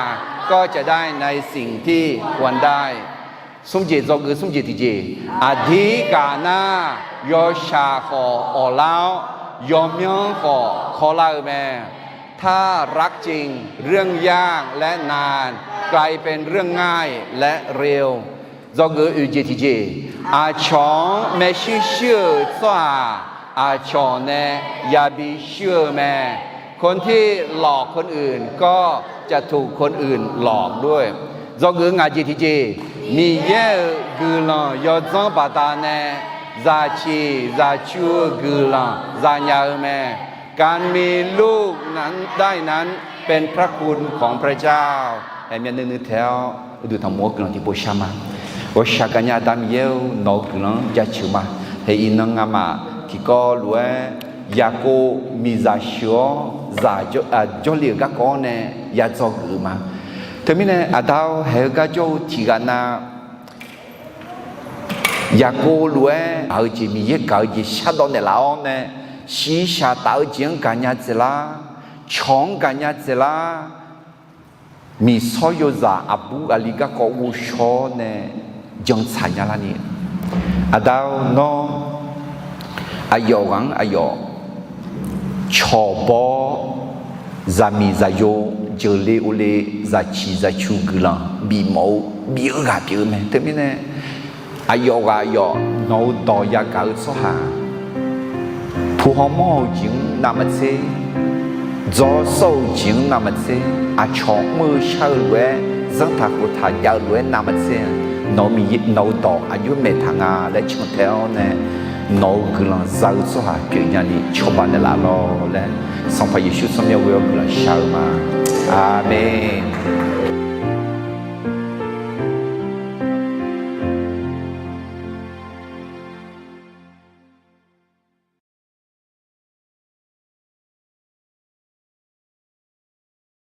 ก็จะได้ในสิ่งที่ควรได้ smr jeq dzawgeuf smr jeq tiqjeq, aqdir gaq nar, yawshaq khawf awqlar-awr, yawmyanr khawf kawrlar-eu mae. ถ้ารักจริง เรื่องยากและนานกลายเป็นเรื่องง่ายและเร็ว Dzawgeuf oeq jeq tiqjeq, aqcawq-anr maershuir shuir-euq tsawrhaq aqcawq nae yabi shuir-eu mae. คนที่หลอกคนอื่นก็จะถูกคนอื่นหลอกด้วย Dzawgeuf ngaq jeq tiqjeq, Miqyaer-euq guiqlanq yawdzanr baqdanae zaqciq zaqcu-eu guiqlanq zanya-eu mae. การมีลูกนั้นได้นั้นเป็นพระคุณของพระเจ้า Haeq myavnuiv nuiv taeq-awr uqduq tanqmof-awr guiqlanq tiqpov shar ma. Ghawqshaq gaqnya Aqda Miqyaer-or, nawq-euq guiqlanq-anr jaceuq ma. Haeq iqnan ngamaf tiqkawv lof-aer Yaqkov miqzaq sheuq-awr zaq jawrle-euq garkawv-anr nae ya dzawgeuf-eu ma. Teumirnae Aqda-or, haeq-eu gar jawr-eu tiqghaq nav Yaqkov lof-aer gaq-eu jeq, Miqyaer gaq-eu jeq shardawv naeqlaf-awr nae, shiqshaq taf-eu jeq-anr gaqnya dzaeqlar, cawq-anr gaqnya dzaeqlar, miqsawr yozaq aqbur aqli garkawv ghovshaw-awr nae jantsaq nya larni, Aqda-or, nawr aqyawf ghaq-anr aqyawf cawq baw-awr, zaqmiq zaqyo, jeuqle ovle, zaqciq zaqcu guiqlanq bifmawf-eu bif-eu ghaq pyeuf-eu mae. Teumirnae aqyawf ghaq aqyawf nawq-eu dawq yagaq-eu tsawrhaq, pu hawmawr-eu jeq-anr navmaqtser, dzaw sawr-eu jeq-anr navmaqtser, aqcawq mr-eu shar-eu lof-aer, zanrtaq khoftaq jav-eu lof-aer navmaqtser, nawq-eu dawq aqjox maeqtaq nga laer cantae-awr nae, nawq-euq guiqlanq za-eu tsawrhaq pyeufnya ni cawba naeqlaf lawq laer, Sanqpaq Yeqsur tsawrmyanr ghoe-awr guiqlanq shaq-eu ma. Aqmeq.